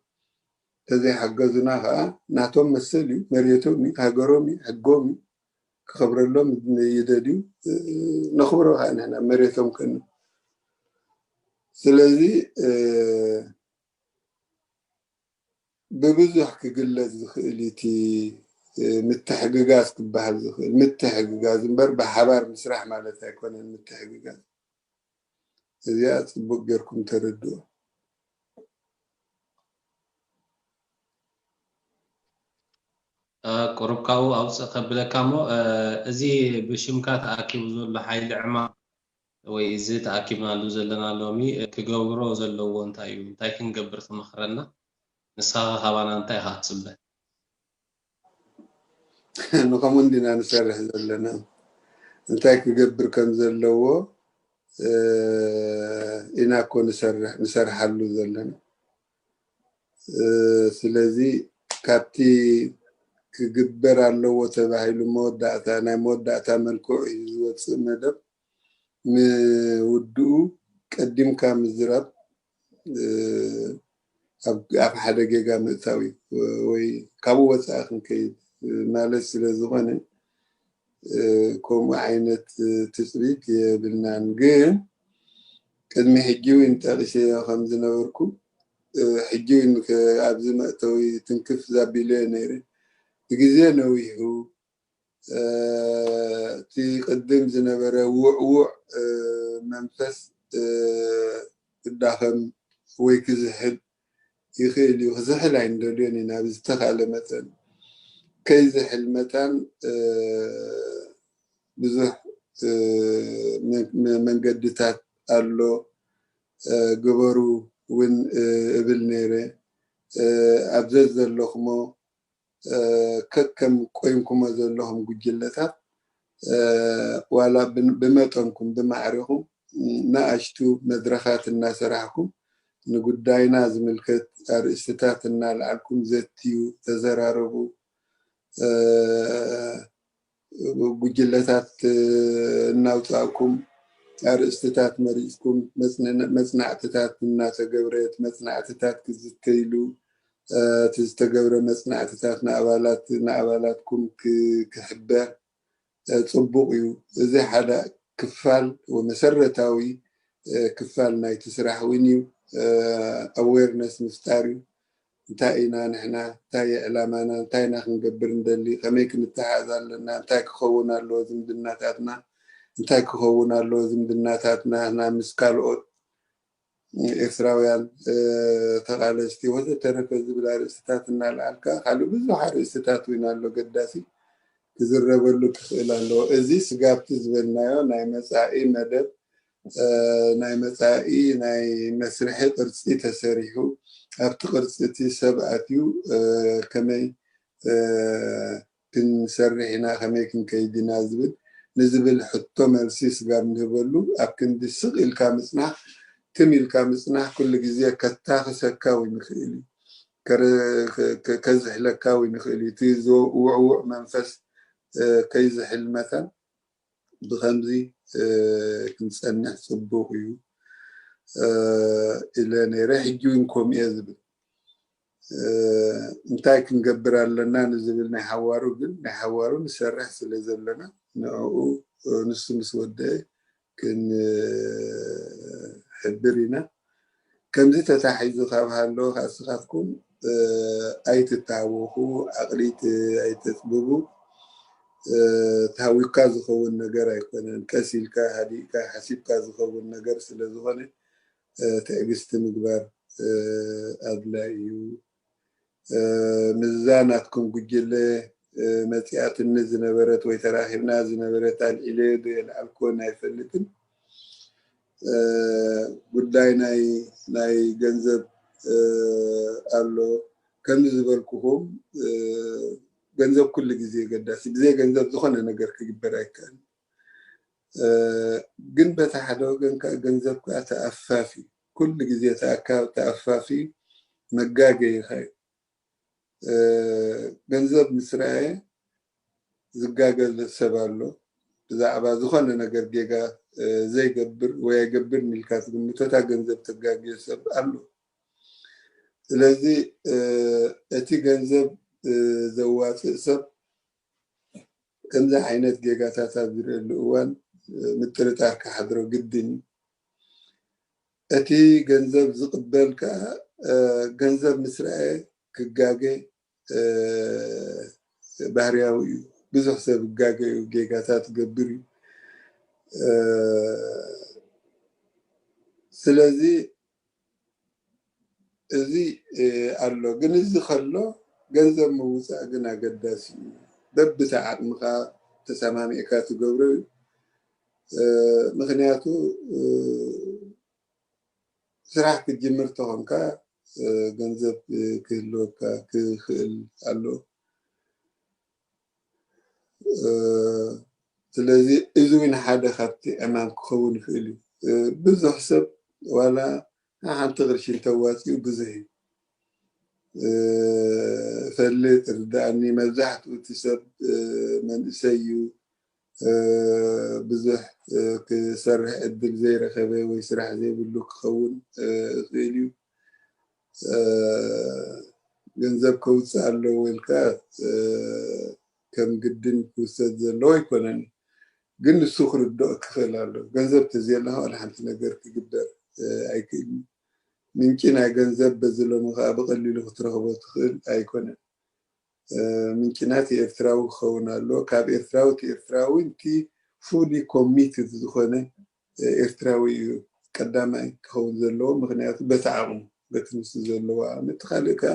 ተዘይሓገዙና ከዓ ናቶም መሰል እዩ፣ መሬቶም እዩ፣ ሃገሮም እዩ፣ ሕጎም እዩ፣ ክኸብረሎም ይደልዩ፣ እ፣ ነኽብሮ ከዓ ንሕና መሬቶም ከኑ። ስለዚ፣ እ፣ ብብዙሕ ክግለጽ ዝኽእል እዩ እቲ፣ እ፣ ምትሕግጋዝ ክበሃል ዝኽእል። ምትሕግጋዝ እምበር ብሓባር ምስራሕ ማለት ኣይኮነን ምትሕግጋዝ። እዚኣ ጽቡቕ ጌርኩም ተረድኦ። ቁሩብ ካብኡ ኣውፅእ ከብለካ እሞ፣ እዚ ብሽምካ ተኣኪቡ ዘሎ ሓይሊ ዕማም ወይ እዚ ተኣኪብናሉ ዘለና ሎሚ ክገብሮ ዘለዎ እንታይ እዩ? እንታይ ክንገብር ትመኽረና? ንስኻ ካባና እንታይ ኢኻ ትፅበ? ንኸምኡ እንዲና ንሰርሕ ዘለና። እንታይ ክገብር ከም ዘለዎ ኢና እኮ ንሰርሓሉ ዘለና። ስለዚ ካብቲ ክግበር ኣለዎ ተባሂሉ መወዳእታ ናይ መወዳእታ መልክዑ እዩ ዝወፅእ መደብ ምውድኡ ቀዲምካ ምዝራብ ኣብ ሓደ ጌጋ ምእታው እዩ ወይ ካብኡ ወፃኢ ክንከይድ ማለት ስለ ዝኾነ ከምኡ ዓይነት ትፅቢት የብልናን። ግን ቅድሚ ሕጂ እውን ጠቂሰዮ ከም ዝነበርኩ ሕጂ እውን ኣብዚ መእተዊ ትንክፍ ዛቢለዮ ነይረ። ብግዜ ነዊሑ እቲ ቅድም ዝነበረ ውዕውዕ መንፈስ ክዳኸም ወይ ክዝሕል ይኽእል እዩ። ክዝሕል ኣይንደልዮን ኢና። ብዝተኻለ መጠን ከይዝሕል መታን ብዙሕ መንገድታት ኣሎ። ግበሩ እውን እብል ነይረ። ኣብ ዘዘለኹሞ ከከም ቆይምኩሞ ዘለኹም ጉጅለታት ዋላ ብመጠንኩም ብማዕሬኹም ንኣሽቱ መድረኻት እናሰራሕኩም ንጉዳይና ዝምልከት ኣርእስትታት እናልዓልኩም ዘትዩ፣ ተዘራረቡ። ጉጅለታት እናውፃእኩም ኣርእስትታት መሪፅኩም መፅናዕትታት እናተገብረት መፅናዕትታት ክዝተይሉ እቲ ዝተገብረ መፅናዕትታት ንኣባላት ንኣባላትኩም ክሕበር ፅቡቅ እዩ። እዚ ሓደ ክፋል መሰረታዊ ክፋል ናይቲ ስራሕ እውን እዩ። ኣዌርነስ ምፍጣር እዩ። እንታይ ኢና ንሕና እንታይ ዕላማና እንታይ ኢና ክንገብር እንደሊ ከመይ ክንተሓዝ ኣለና እንታይ ክኸውን ኣለዎ ዝምድናታትና እንታይ ክኸውን ኣለዎ ዝምድናታትና ምስ ካልኦት ኤርትራውያን ተቓለስቲ ወዘተረፈ ዝብል ኣርእስትታት እናልዓልካ ካልእ ብዙሕ ኣርእስትታት እውን ኣሎ ገዳሲ ክዝረበሉ ክኽእል ኣለዎ። እዚ ስጋብቲ ዝበልናዮ ናይ መፃኢ መደብ ናይ መፃኢ ናይ መስርሒ ቅርፂ ተሰሪሑ ኣብቲ ቅርፂ እቲ ሰብ ኣትዩ ከመይ ክንሰርሕ ኢና ከመይ ክንከይድ ኢና ዝብል ንዝብል ሕቶ መልሲ ስጋብ ንህበሉ ኣብ ክንዲ ስቕ ኢልካ ምፅናሕ ትም ኢልካ ምፅናሕ ኩሉ ግዜ ከታኽሰካ እውን ይኽእል እዩ ከዝሕለካ እውን ይኽእል እዩ እቲ ውዕውዕ መንፈስ ከይዝሕል መታን ብኸምዚ ክንፀንሕ ፅቡቕ እዩ ኢለ ነይረ ሕጂ እውን ከምኡ እየ ዝብል እንታይ ክንገብር ኣለና ንዝብል ናይ ሓዋሩ ግን ናይ ሓዋሩ ንሰርሕ ስለ ዘለና ንዕኡ ንሱ ምስ ወደአ ክንሕብር ኢና ከምዚ ተታሒዙ ካብ ሃለወ ከዓ ስኻትኩም ኣይትታወኹ ዓቕሊት ኣይተፅብቡ ታዊካ ዝኸውን ነገር ኣይኮነን ቀስ ኢልካ ሃዲእካ ሓሲብካ ዝኸውን ነገር ስለ ዝኾነ ትዕግስቲ ምግባር ኣድላይ እዩ ምዛ ናትኩም ጉጅለ መፂኣትኒ ዝነበረት ወይ ተራኺብና ዝነበረት ኣልዒለ ዶ የልዓልክወን ኣይፈልጥን ጉዳይ ናይ ናይ ገንዘብ ኣሎ ከምዚ ዝበልኩኹም ገንዘብ ኩሉ ግዜ ገዳሲ ብዘይ ገንዘብ ዝኾነ ነገር ክግበር ኣይከኣል ግን በቲ ሓደ ወገን ከዓ ገንዘብ ከዓ ተኣፋፊ ኩሉ ግዜ ተኣፋፊ መጋገይኻ እዩ ገንዘብ ምስ ረኣየ ዝጋገ ሰብ ኣሎ ብዛዕባ ዝኾነ ነገር ጌጋ ዘይገብር ወይ ኣይገብር ኢልካ ትግምቶ እታ ገንዘብ ተጋግዮ ሰብ ኣሎ ስለዚ እቲ ገንዘብ ዘዋፅእ ሰብ ከምዚ ዓይነት ጌጋታት ኣብ ዝርእየሉ እዋን ምጥርጣር ክሓድሮ ግድን እዩ እቲ ገንዘብ ዝቕበል ከዓ ገንዘብ ምስ ረኣየ ክጋገ ባህርያዊ እዩ ብዙሕ ሰብ ይጋገ እዩ ጌጋታት ይገብር እዩ ስለዚ እዚ ኣሎ ግን እዚ ከሎ ገንዘብ ምውፃእ ግን ኣገዳሲ እዩ። በብቲ ዓቕምኻ ተሰማሚዕካ ትገብሮ እዩ። ምክንያቱ ስራሕ ክትጅምር ተኾንካ ገንዘብ ክህልወካ ክኽእል ኣሎ። ስለዚ እዚ እውን ሓደ ካብቲ ዕማም ክኸውን ይኽእል እዩ። ብዙሕ ሰብ ዋላ ሓንቲ ቅርሺ እንተዋፅኡ ብዙሕ እዩ። ፈልጥ ርዳእኒ፣ መብዛሕትኡ እቲ ሰብ መንእሰይ እዩ። ብዙሕ ክሰርሕ ዕድል ዘይረኸበ ወይ ስራሕ ዘይብሉ ክኸውን ይኽእል እዩ። ገንዘብ ከውፅእ ኣለዎ ኢልካ ከም ግድን ክውሰድ ዘለዎ ኣይኮነን። ግን ንሱ ክርድኦ ክኽእል ኣሎ። ገንዘብ ተዘየለካ ዋላ ሓንቲ ነገር ክግበር ኣይክእልን። ምንጪ ናይ ገንዘብ በዚ ሎሚ ከዓ ብቐሊሉ ክትረኽቦ ትኽእል ኣይኮነን። ምንጭና እቲ ኤርትራዊ ክኸውን ኣለዎ። ካብ ኤርትራዊ እቲ ኤርትራዊ እቲ fully committed ዝኾነ ኤርትራዊ እዩ ቀዳማይ ክኸውን ዘለዎ። ምክንያቱ በቲ ዓቕሙ፣ በቲ ንሱ ዘለዎ ዓቕሚ። እቲ ካልእ ከዓ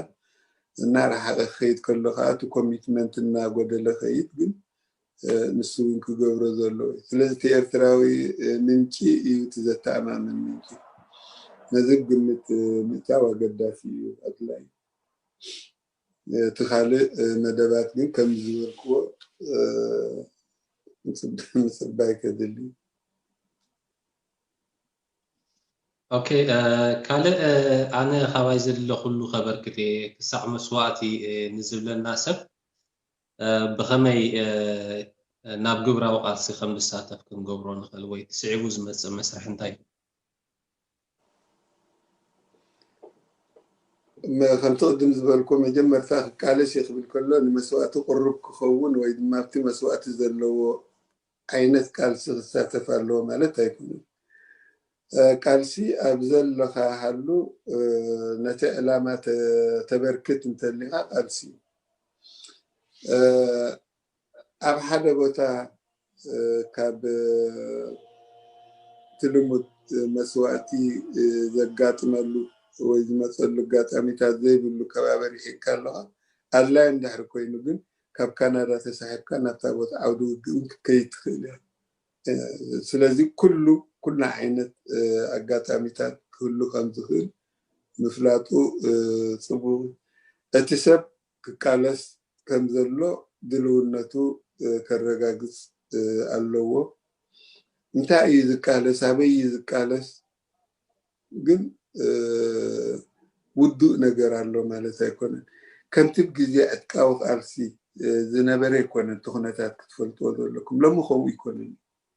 እናረሓቐ ክኸይድ ከሎ ከዓ እቲ ኮሚትመንት እናጎደለ ከይድ፣ ግን ንሱ እውን ክገብሮ ዘለዎ እዩ። ስለዚ እቲ ኤርትራዊ ምንጪ እዩ እቲ ዘተኣማምን ምንጪ። ነዚ ግምት ምእታው ኣገዳሲ እዩ፣ ኣድላይ። እቲ ካልእ መደባት ግን ከም ዝበልክዎ ምፅባይ ከድሊ። ኦኬ፣ ካልእ ኣነ ካባይ ዘድለ ኩሉ ከበርክት እየ። ክሳዕ መስዋእቲ ንዝብለና ሰብ ብኸመይ ናብ ግብራዊ ቃልሲ ከም ዝሳተፍ ክንገብሮ ንኽእል ወይ ስዒቡ ዝመፅእ መስርሕ እንታይ እዩ? ከምቲ ቅድም ዝበልኩ መጀመርታ ክቃለስ እየ ክብል ከሎ ንመስዋእቲ ቅሩብ ክኸውን ወይ ድማ ኣብቲ መስዋእቲ ዘለዎ ዓይነት ቃልሲ ክሳተፍ ኣለዎ ማለት ኣይኮነን። ቃልሲ ኣብ ዘለኻ ሃሉ ነቲ ዕላማ ተበርክት እንተሊኻ ቃልሲ እዩ። ኣብ ሓደ ቦታ ካብ እቲ ልሙድ መስዋእቲ ዘጋጥመሉ ወይ ዝመፀሉ ኣጋጣሚታት ዘይብሉ ከባቢ ርሒቕካ ኣለኻ፣ ኣድላይ እንድሕር ኮይኑ ግን ካብ ካናዳ ተሳሒብካ ናብታ ቦታ ዓውዲ ውግእ እውን ክትከይድ ትኽእል እያ። ስለዚ ኩሉ ኩላ ዓይነት ኣጋጣሚታት ክህሉ ከም ዝኽእል ምፍላጡ ፅቡቕ። እቲ ሰብ ክቃለስ ከም ዘሎ ድልውነቱ ከረጋግፅ ኣለዎ። እንታይ እዩ ዝቃለስ? ኣበይ እዩ ዝቃለስ? ግን ውዱእ ነገር ኣሎ ማለት ኣይኮነን። ከምቲ ብግዜ ዕጥቃዊ ቃልሲ ዝነበረ ኣይኮነን። እቲ ኩነታት ክትፈልጥዎ ዘለኩም ሎሚ ከምኡ ኣይኮነን።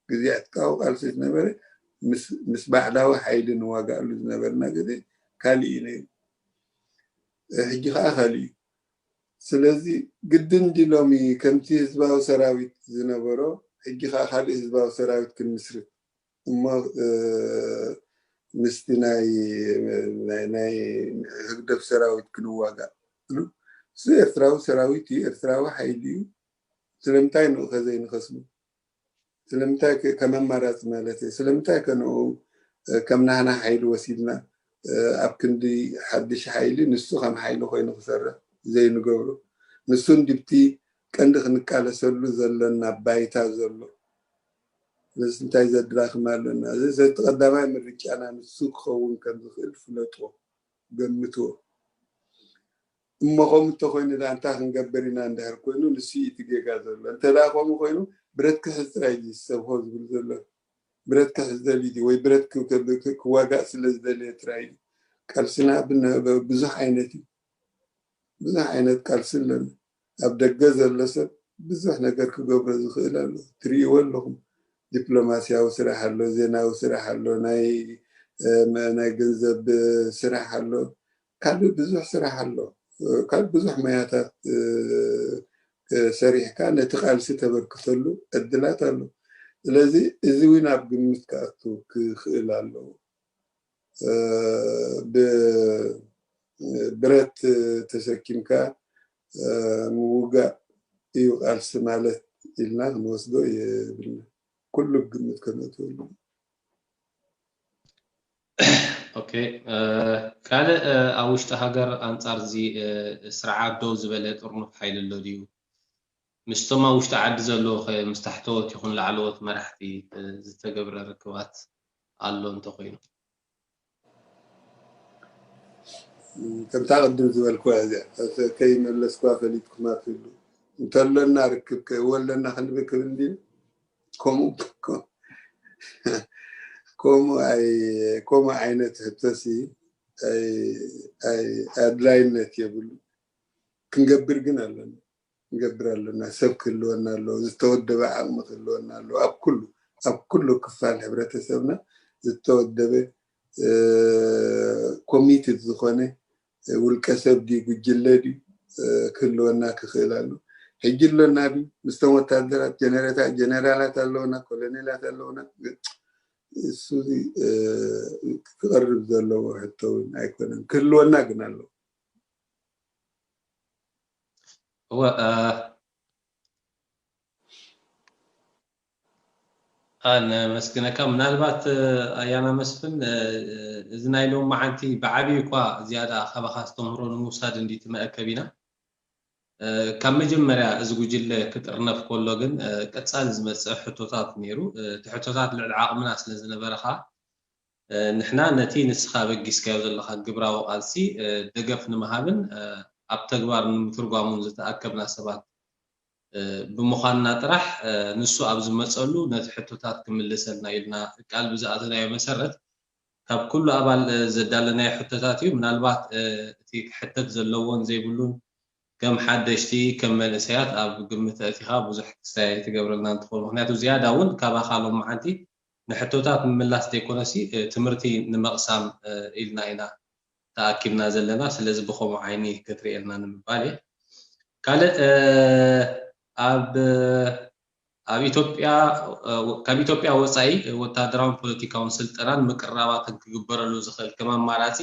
ግዜ ዕጥቃዊ ቃልሲ ዝነበረ ምስ ባዕዳዊ ሓይሊ ንዋጋኣሉ ዝነበርና ግዜ ካሊእ እዩ ነይሩ። ሕጂ ከዓ ካሊእ እዩ። ስለዚ ግድን ድዩ ሎሚ ከምቲ ህዝባዊ ሰራዊት ዝነበሮ ሕጂ ከዓ ካልእ ህዝባዊ ሰራዊት ክንምስርት እሞ ምስቲ ናይ ናይ ህግደፍ ሰራዊት ክንዋጋእ? እሱ ኤርትራዊ ሰራዊት እዩ፣ ኤርትራዊ ሓይሊ እዩ። ስለምንታይ ንኡ ከዘይንኸስሙ? ስለምንታይ ከም ኣማራፂ ማለት እየ፣ ስለምንታይ ከ ንኡ ከም ናህና ሓይሊ ወሲድና ኣብ ክንዲ ሓድሽ ሓይሊ ንሱ ከም ሓይሊ ኮይኑ ክሰርሕ ዘይንገብሮ? ንሱ እንዲብቲ ቀንዲ ክንቃለሰሉ ዘለና ባይታ ዘሎ። ስለዚ እንታይ ዘድራኽም ኣለና? እዚ እቲ ቀዳማይ ምርጫና ንሱ ክኸውን ከም ዝኽእል ፍለጥዎ፣ ገምትዎ። እሞ ከምኡ እንተኾይኑ ዳ እንታይ ክንገብር ኢና እንድሕር ኮይኑ ንሱ እዩ እቲ ጌጋ ዘሎ። እንተ ደኣ ከምኡ ኮይኑ ብረት ክሕዝ ጥራይ እዩ ሰብ ሆ ዝብል ዘሎ። ብረት ክሕዝ ደልዩ ድዩ ወይ ብረት ክዋጋእ ስለ ዝደለየ ጥራይ እዩ። ቃልስና ብዙሕ ዓይነት እዩ። ብዙሕ ዓይነት ቃልሲ ኣለና። ኣብ ደገ ዘሎ ሰብ ብዙሕ ነገር ክገብሮ ዝኽእል ኣሎ። ትርእይዎ ኣለኹም። ዲፕሎማስያዊ ስራሕ ኣሎ፣ ዜናዊ ስራሕ ኣሎ፣ ናይ ናይ ገንዘብ ስራሕ ኣሎ፣ ካልእ ብዙሕ ስራሕ ኣሎ። ካልእ ብዙሕ ሞያታት ሰሪሕካ ነቲ ቃልሲ ተበርክተሉ ዕድላት ኣሎ። ስለዚ እዚ እውን ኣብ ግምት ክኣቱ ክኽእል ኣለዎ። ብብረት ተሰኪምካ ምውጋእ እዩ ቃልሲ ማለት ኢልና ክንወስዶ የብልና። ኩሉ ግምት ከነእትወሉ። ኦኬ፣ ካልእ ኣብ ውሽጢ ሃገር ኣንጻር እዚ ስርዓት ደው ዝበለ ጥርኑፍ ሓይሊ ኣሎ ድዩ? ምስቶም ኣብ ውሽጢ ዓዲ ዘለዉ ኸ ምስ ታሕተዎት ይኹን ላዕለዎት መራሕቲ ዝተገብረ ርክባት ኣሎ እንተኾይኑ? ከምታ ቅድም ዝበልኩዋ እዚኣ ከይመለስኩዋ ፈሊጥኩማ ትህሉ እንተሎና ርክብ ከይወለና ክንብል ክብል እንዲ ከምኡ ከምኡ ዓይነት ሕቶሲ ኣድላይነት የብሉ። ክንገብር ግን ኣለና፣ ክንገብር ኣለና። ሰብ ክህልወና ኣለዎ፣ ዝተወደበ ዓቕሚ ክህልወና ኣለዎ። ኣብ ኩሉ ኣብ ኩሉ ክፋል ሕብረተሰብና ዝተወደበ ኮሚትድ ዝኾነ ውልቀ ሰብ ድዩ ጉጅለ ድዩ ክህልወና ክኽእል ኣሎ። ሕጂ ኣሎና ድዩ? ምስቶም ወታደራት ጀነሬታ ጀነራላት ኣለውና፣ ኮሎኔላት ኣለውና። እሱ ክቐርብ ዘለዎ ሕቶ እውን ኣይኮነን፣ ክህልወና ግን ኣለዎ። እወ ኣነ መስግነካ። ምናልባት ኣያና መስፍን፣ እዚ ናይ ሎም መዓንቲ ብዓብዩ እኳ ዝያዳ ካባኻ ኣስተምህሮ ንምውሳድ እንዲ ትመእከብ ኢና። ካብ መጀመርያ እዚ ጉጅለ ክጥርነፍ ከሎ ግን ቀጻሊ ዝመጽእ ሕቶታት ነይሩ። እቲ ሕቶታት ልዕሊ ዓቕምና ስለ ዝነበረ ኸኣ ንሕና ነቲ ንስኻ በጊስካዮ ዘለኻ ግብራዊ ቃልሲ ደገፍ ንምሃብን ኣብ ተግባር ንምትርጓሙን ዝተኣከብና ሰባት ብምዃንና ጥራሕ፣ ንሱ ኣብ ዝመጸሉ ነቲ ሕቶታት ክምልሰልና ኢልና ቃል ብዝኣተናዮ መሰረት ካብ ኩሉ ኣባል ዘዳለናዮ ሕቶታት እዩ። ምናልባት እቲ ክሕተት ዘለዎን ዘይብሉን ከም ሓደሽቲ ከም መንእሰያት ኣብ ግምት ኣእቲኻ ብዙሕ ክስታይ ኣይትገብረልና እንትኾን፣ ምክንያቱ ዝያዳ እውን ካባኻ ሎም መዓንቲ ንሕቶታት ምምላስ ዘይኮነሲ ትምህርቲ ንምቕሳም ኢልና ኢና ተኣኪብና ዘለና። ስለዚ ብኸምኡ ዓይኒ ክትርእየልና ንምባል እየ። ካልእ ኣብ ኣብ ኢትዮጵያ ካብ ኢትዮጵያ ወፃኢ ወታደራውን ፖለቲካውን ስልጠናን ምቅርራባትን ክግበረሉ ዝኽእል ከም ኣማራፂ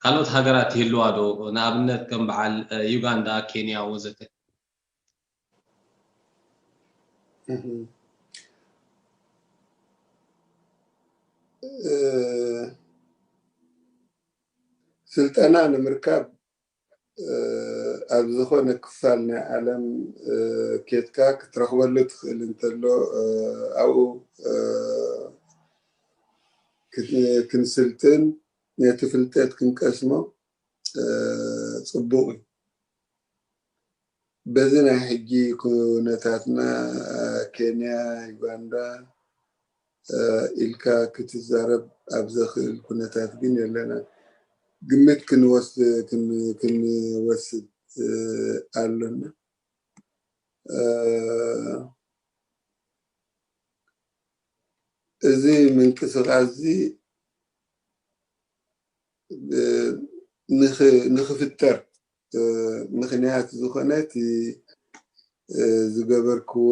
ካልኦት ሃገራት ይህልዋ ዶ? ንኣብነት ከም በዓል ዩጋንዳ፣ ኬንያ ወዘተ። ስልጠና ንምርካብ ኣብ ዝኾነ ክፋል ናይ ዓለም ኬድካ ክትረኽበሉ ትኽእል እንተሎ ኣብኡ ክንስልጥን ነቲ ፍልጠት ክንቀስሞ ፅቡቕ እዩ። በዚ ናይ ሕጂ ኩነታትና ኬንያ፣ ዩጋንዳ ኢልካ ክትዛረብ ኣብ ዘኽእል ኩነታት ግን የለናን። ግምት ክንወስድ ኣሎና። እዚ ምንቅስቃስ እዚ ንኽፍጠር ምኽንያት ዝኾነ እቲ ዝገበርክዎ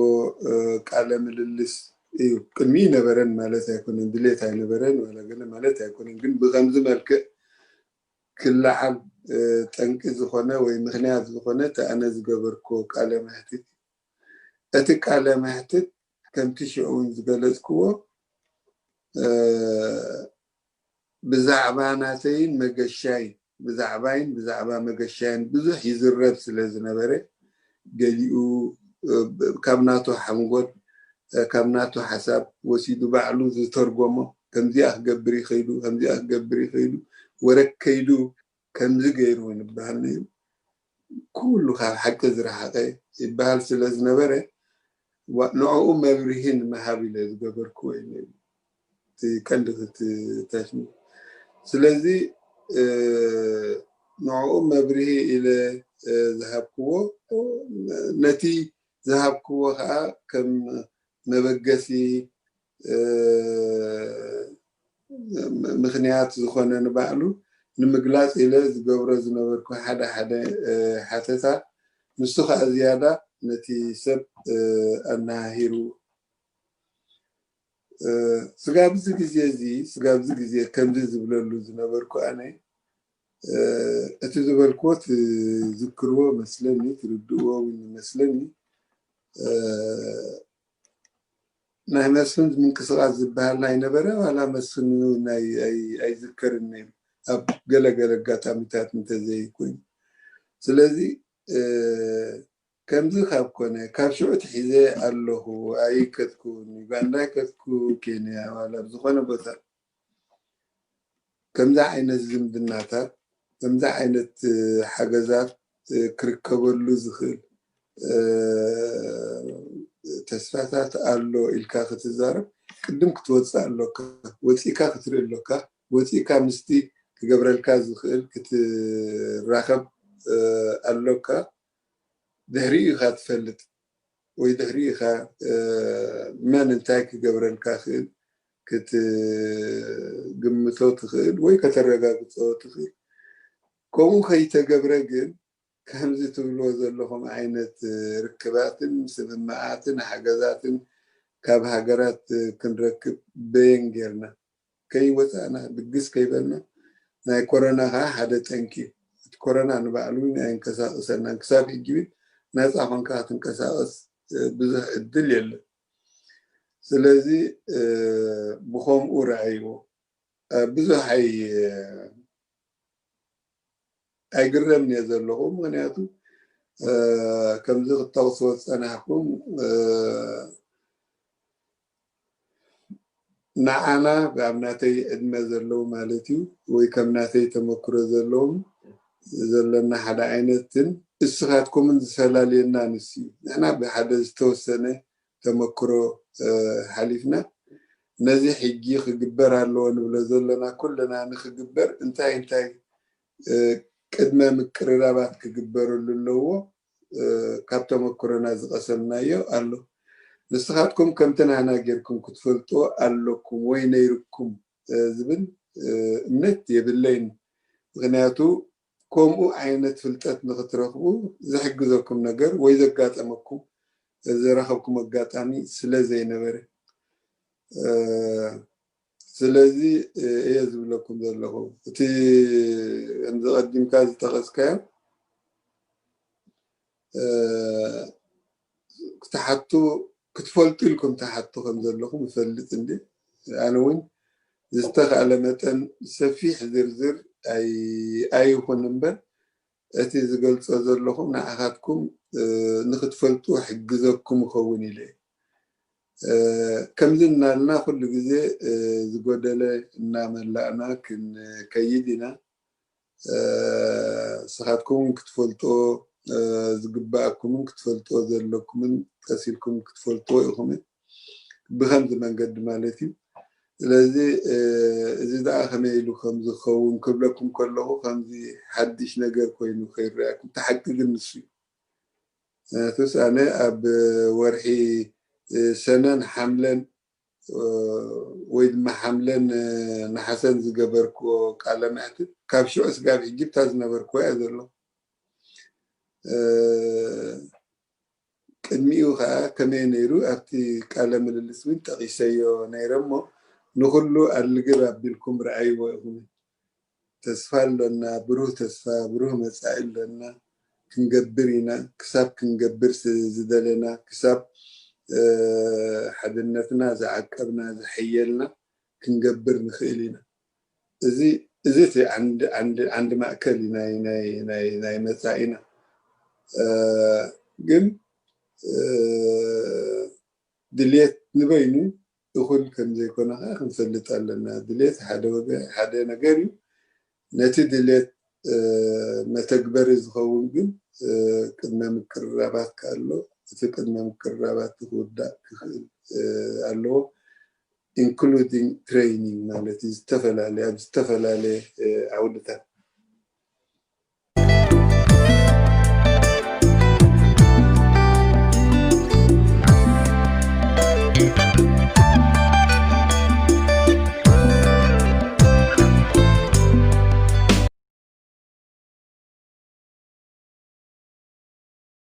ቃለ ምልልስ እዩ። ቅድሚ ነበረን ማለት ኣይኮነን፣ ድሌት ኣይነበረን ዋላ ገለ ማለት ኣይኮነን። ግን ብከምዚ መልክዕ ክለዓል ጠንቂ ዝኾነ ወይ ምኽንያት ዝኾነ እቲ ኣነ ዝገበርክዎ ቃለ መሕትት፣ እቲ ቃለ መሕትት ከምቲ ሽዑ እውን ዝገለጽክዎ ብዛዕባ ናተይን መገሻይን ብዛዕባይን ብዛዕባ መገሻይን ብዙሕ ይዝረብ ስለ ዝነበረ ገሊኡ ካብ ናቱ ሓንጎል ካብ ናቱ ሓሳብ ወሲዱ ባዕሉ ዝተርጎሞ ከምዚኣ ክገብር ይኸይዱ ከምዚኣ ክገብር ይኸይዱ ወረ ከይዱ ከምዚ ገይሩ ንበሃል ነይሩ። ኩሉ ካብ ሓቂ ዝረሓቐ ይበሃል ስለ ዝነበረ ንዕኡ መብርሂ ንምሃብ ኢለ ዝገበርክዎ እዩ ነይሩ። እቲ ቀንዲ ክትተሽሙ ስለዚ ንዕኡ መብርሂ ኢለ ዝሃብክዎ ነቲ ዝሃብክዎ ከዓ ከም መበገሲ ምኽንያት ዝኾነ ንባዕሉ ንምግላፅ ኢለ ዝገብሮ ዝነበርኩ ሓደ ሓደ ሓተታ ንሱ ከዓ ዝያዳ ነቲ ሰብ ኣነሃሂሩ ስጋብ እዚ ግዜ እዚ ስጋብ እዚ ግዜ ከምዚ ዝብለሉ ዝነበርኩ ኣነ እቲ ዝበልክዎ ትዝክርዎ መስለኒ ትርድእዎ እውን ይመስለኒ ናይ መስፍን ምንቅስቃስ ዝበሃል ኣይነበረ ዋላ መስፍን ኣይዝከርን ነይሩ ኣብ ገለገለ ኣጋጣሚታት እንተዘይኮይኑ። ስለዚ ከምዚ ካብ ኮነ፣ ካብ ሽዑ ትሒዘ ኣለኹ፣ ኣይከድኩን፣ ዩጋንዳ ኣይከድኩ፣ ኬንያ ዋላ ኣብ ዝኾነ ቦታ ከምዚ ዓይነት ዝምድናታት፣ ከምዚ ዓይነት ሓገዛት ክርከበሉ ዝኽእል ተስፋታት ኣሎ ኢልካ ክትዛረብ፣ ቅድም ክትወፅእ ኣሎካ። ወፂእካ ክትርኢ ኣሎካ። ወፂእካ ምስቲ ክገብረልካ ዝኽእል ክትራኸብ ኣሎካ። ድሕሪኡ ኢኻ ትፈልጥ፣ ወይ ድሕሪኡ ኢኻ መን እንታይ ክገብረልካ ክእል ክትግምቶ ትኽእል ወይ ከተረጋግጾ ትኽእል። ከምኡ ከይተገብረ ግን፣ ከምዚ ትብልዎ ዘለኹም ዓይነት ርክባትን ስምምዓትን ሓገዛትን ካብ ሃገራት ክንረክብ በየን ጌርና ከይወፃእና፣ ድግስ ከይበልና፣ ናይ ኮረና ከዓ ሓደ ጠንቂ እዩ። እቲ ኮረና ንባዕሉ እውን ኣየንቀሳቕሰናን። ክሳብ ሕጂ እውን ናፃ ኮንካ ክትንቀሳቐስ ብዙሕ ዕድል የለን። ስለዚ ብኸምኡ ረኣይዎ። ብዙሕ ኣይ ኣይግረምን እየ ዘለኹ። ምክንያቱ ከምዚ ክትጠቕስዎ ዝፀናሕኩም፣ ንዓና ኣብ ናተይ ዕድመ ዘለዉ ማለት እዩ፣ ወይ ከም ናተይ ተመክሮ ዘለዎም ዘለና ሓደ ዓይነትን እስኻትኩምን ዝፈላልየና ንሱ እዩ። ንሕና ብሓደ ዝተወሰነ ተመክሮ ሓሊፍና፣ ነዚ ሕጂ ክግበር ኣለዎ ንብሎ ዘለና ኩልና ንክግበር እንታይ እንታይ ቅድመ ምቅርራባት ክግበረሉ ኣለዎ ካብ ተመክሮና ዝቐሰምናዮ ኣሎ። ንስኻትኩም ከምቲ ናህና ጌርኩም ክትፈልጥዎ ኣለኩም ወይ ነይርኩም ዝብል እምነት የብለይን። ምክንያቱ ከምኡ ዓይነት ፍልጠት ንክትረኽቡ ዝሕግዘኩም ነገር ወይ ዘጋጠመኩም፣ ዝረኸብኩም ኣጋጣሚ ስለ ዘይነበረ። ስለዚ እየ ዝብለኩም ዘለኹ። እቲ ከምዚ ቀዲምካ ዝጠቐስካዮ ክትሓቱ ክትፈልጡ ኢልኩም ትሓቱ ከም ዘለኹም እፈልጥ እንዲ። ኣነ እውን ዝተኻእለ መጠን ሰፊሕ ዝርዝር ኣይኹን እምበር፣ እቲ ዝገልጾ ዘለኹ ንዓኻትኩም ንክትፈልጡ ሕግዘኩም ይኸውን ኢለ። ከምዚ እናልና ኩሉ ግዜ ዝጎደለ እናመላእና ክንከይድ ኢና። ስኻትኩም ክትፈልጦ ዝግባኣኩምን ክትፈልጦ ዘለኩምን ቀሲልኩም ክትፈልጥዎ ኢኹም፣ ብኸምዚ መንገዲ ማለት እዩ። ስለዚ እዚ ደኣ ከመይ ኢሉ ከም ዝኸውን ክብለኩም ከለኹ፣ ከምዚ ሓድሽ ነገር ኮይኑ ከይረኣኩም፣ እቲ ሓቂ ግን ንሱ እዩ። ምክንያቱስ ኣነ ኣብ ወርሒ ሰነን ሓምለን ወይ ድማ ሓምለን ነሓሰን ዝገበርክዎ ቃለ መሕትት ካብ ሽዑ ስጋብ ሕጂ ብታ ዝነበርክዎ እያ ዘሎ። ቅድሚኡ ከዓ ከመይ ነይሩ ኣብቲ ቃለ ምልልስ እውን ጠቒሰዮ ነይረ እሞ፣ ንኹሉ ኣልግብ ኣቢልኩም ረኣይዎ ኢኹም። ተስፋ ኣለና፣ ብሩህ ተስፋ፣ ብሩህ መጻኢ ኣለና። ክንገብር ኢና። ክሳብ ክንገብር ዝደለና፣ ክሳብ ሓድነትና ዝዓቀብና፣ ዝሐየልና ክንገብር ንኽእል ኢና። እዚ እቲ ዓንዲ ማእከል ናይ መጻኢና። ግን ድልየት ንበይኑ እኹል ከም ዘይኮነ ከዓ ክንፈልጥ ኣለና። ድልየት ሓደ ነገር እዩ። ነቲ ድልየት መተግበሪ ዝኸውን ግን ቅድመ ምቅርራባት ኣሎ። እቲ ቅድመ ምቅርራባት ክውዳእ ክኽእል ኣለዎ። ኢንክሉዲንግ ትሬኒንግ ማለት እዩ። ዝተፈላለየ ኣብ ዝተፈላለየ ዓውድታት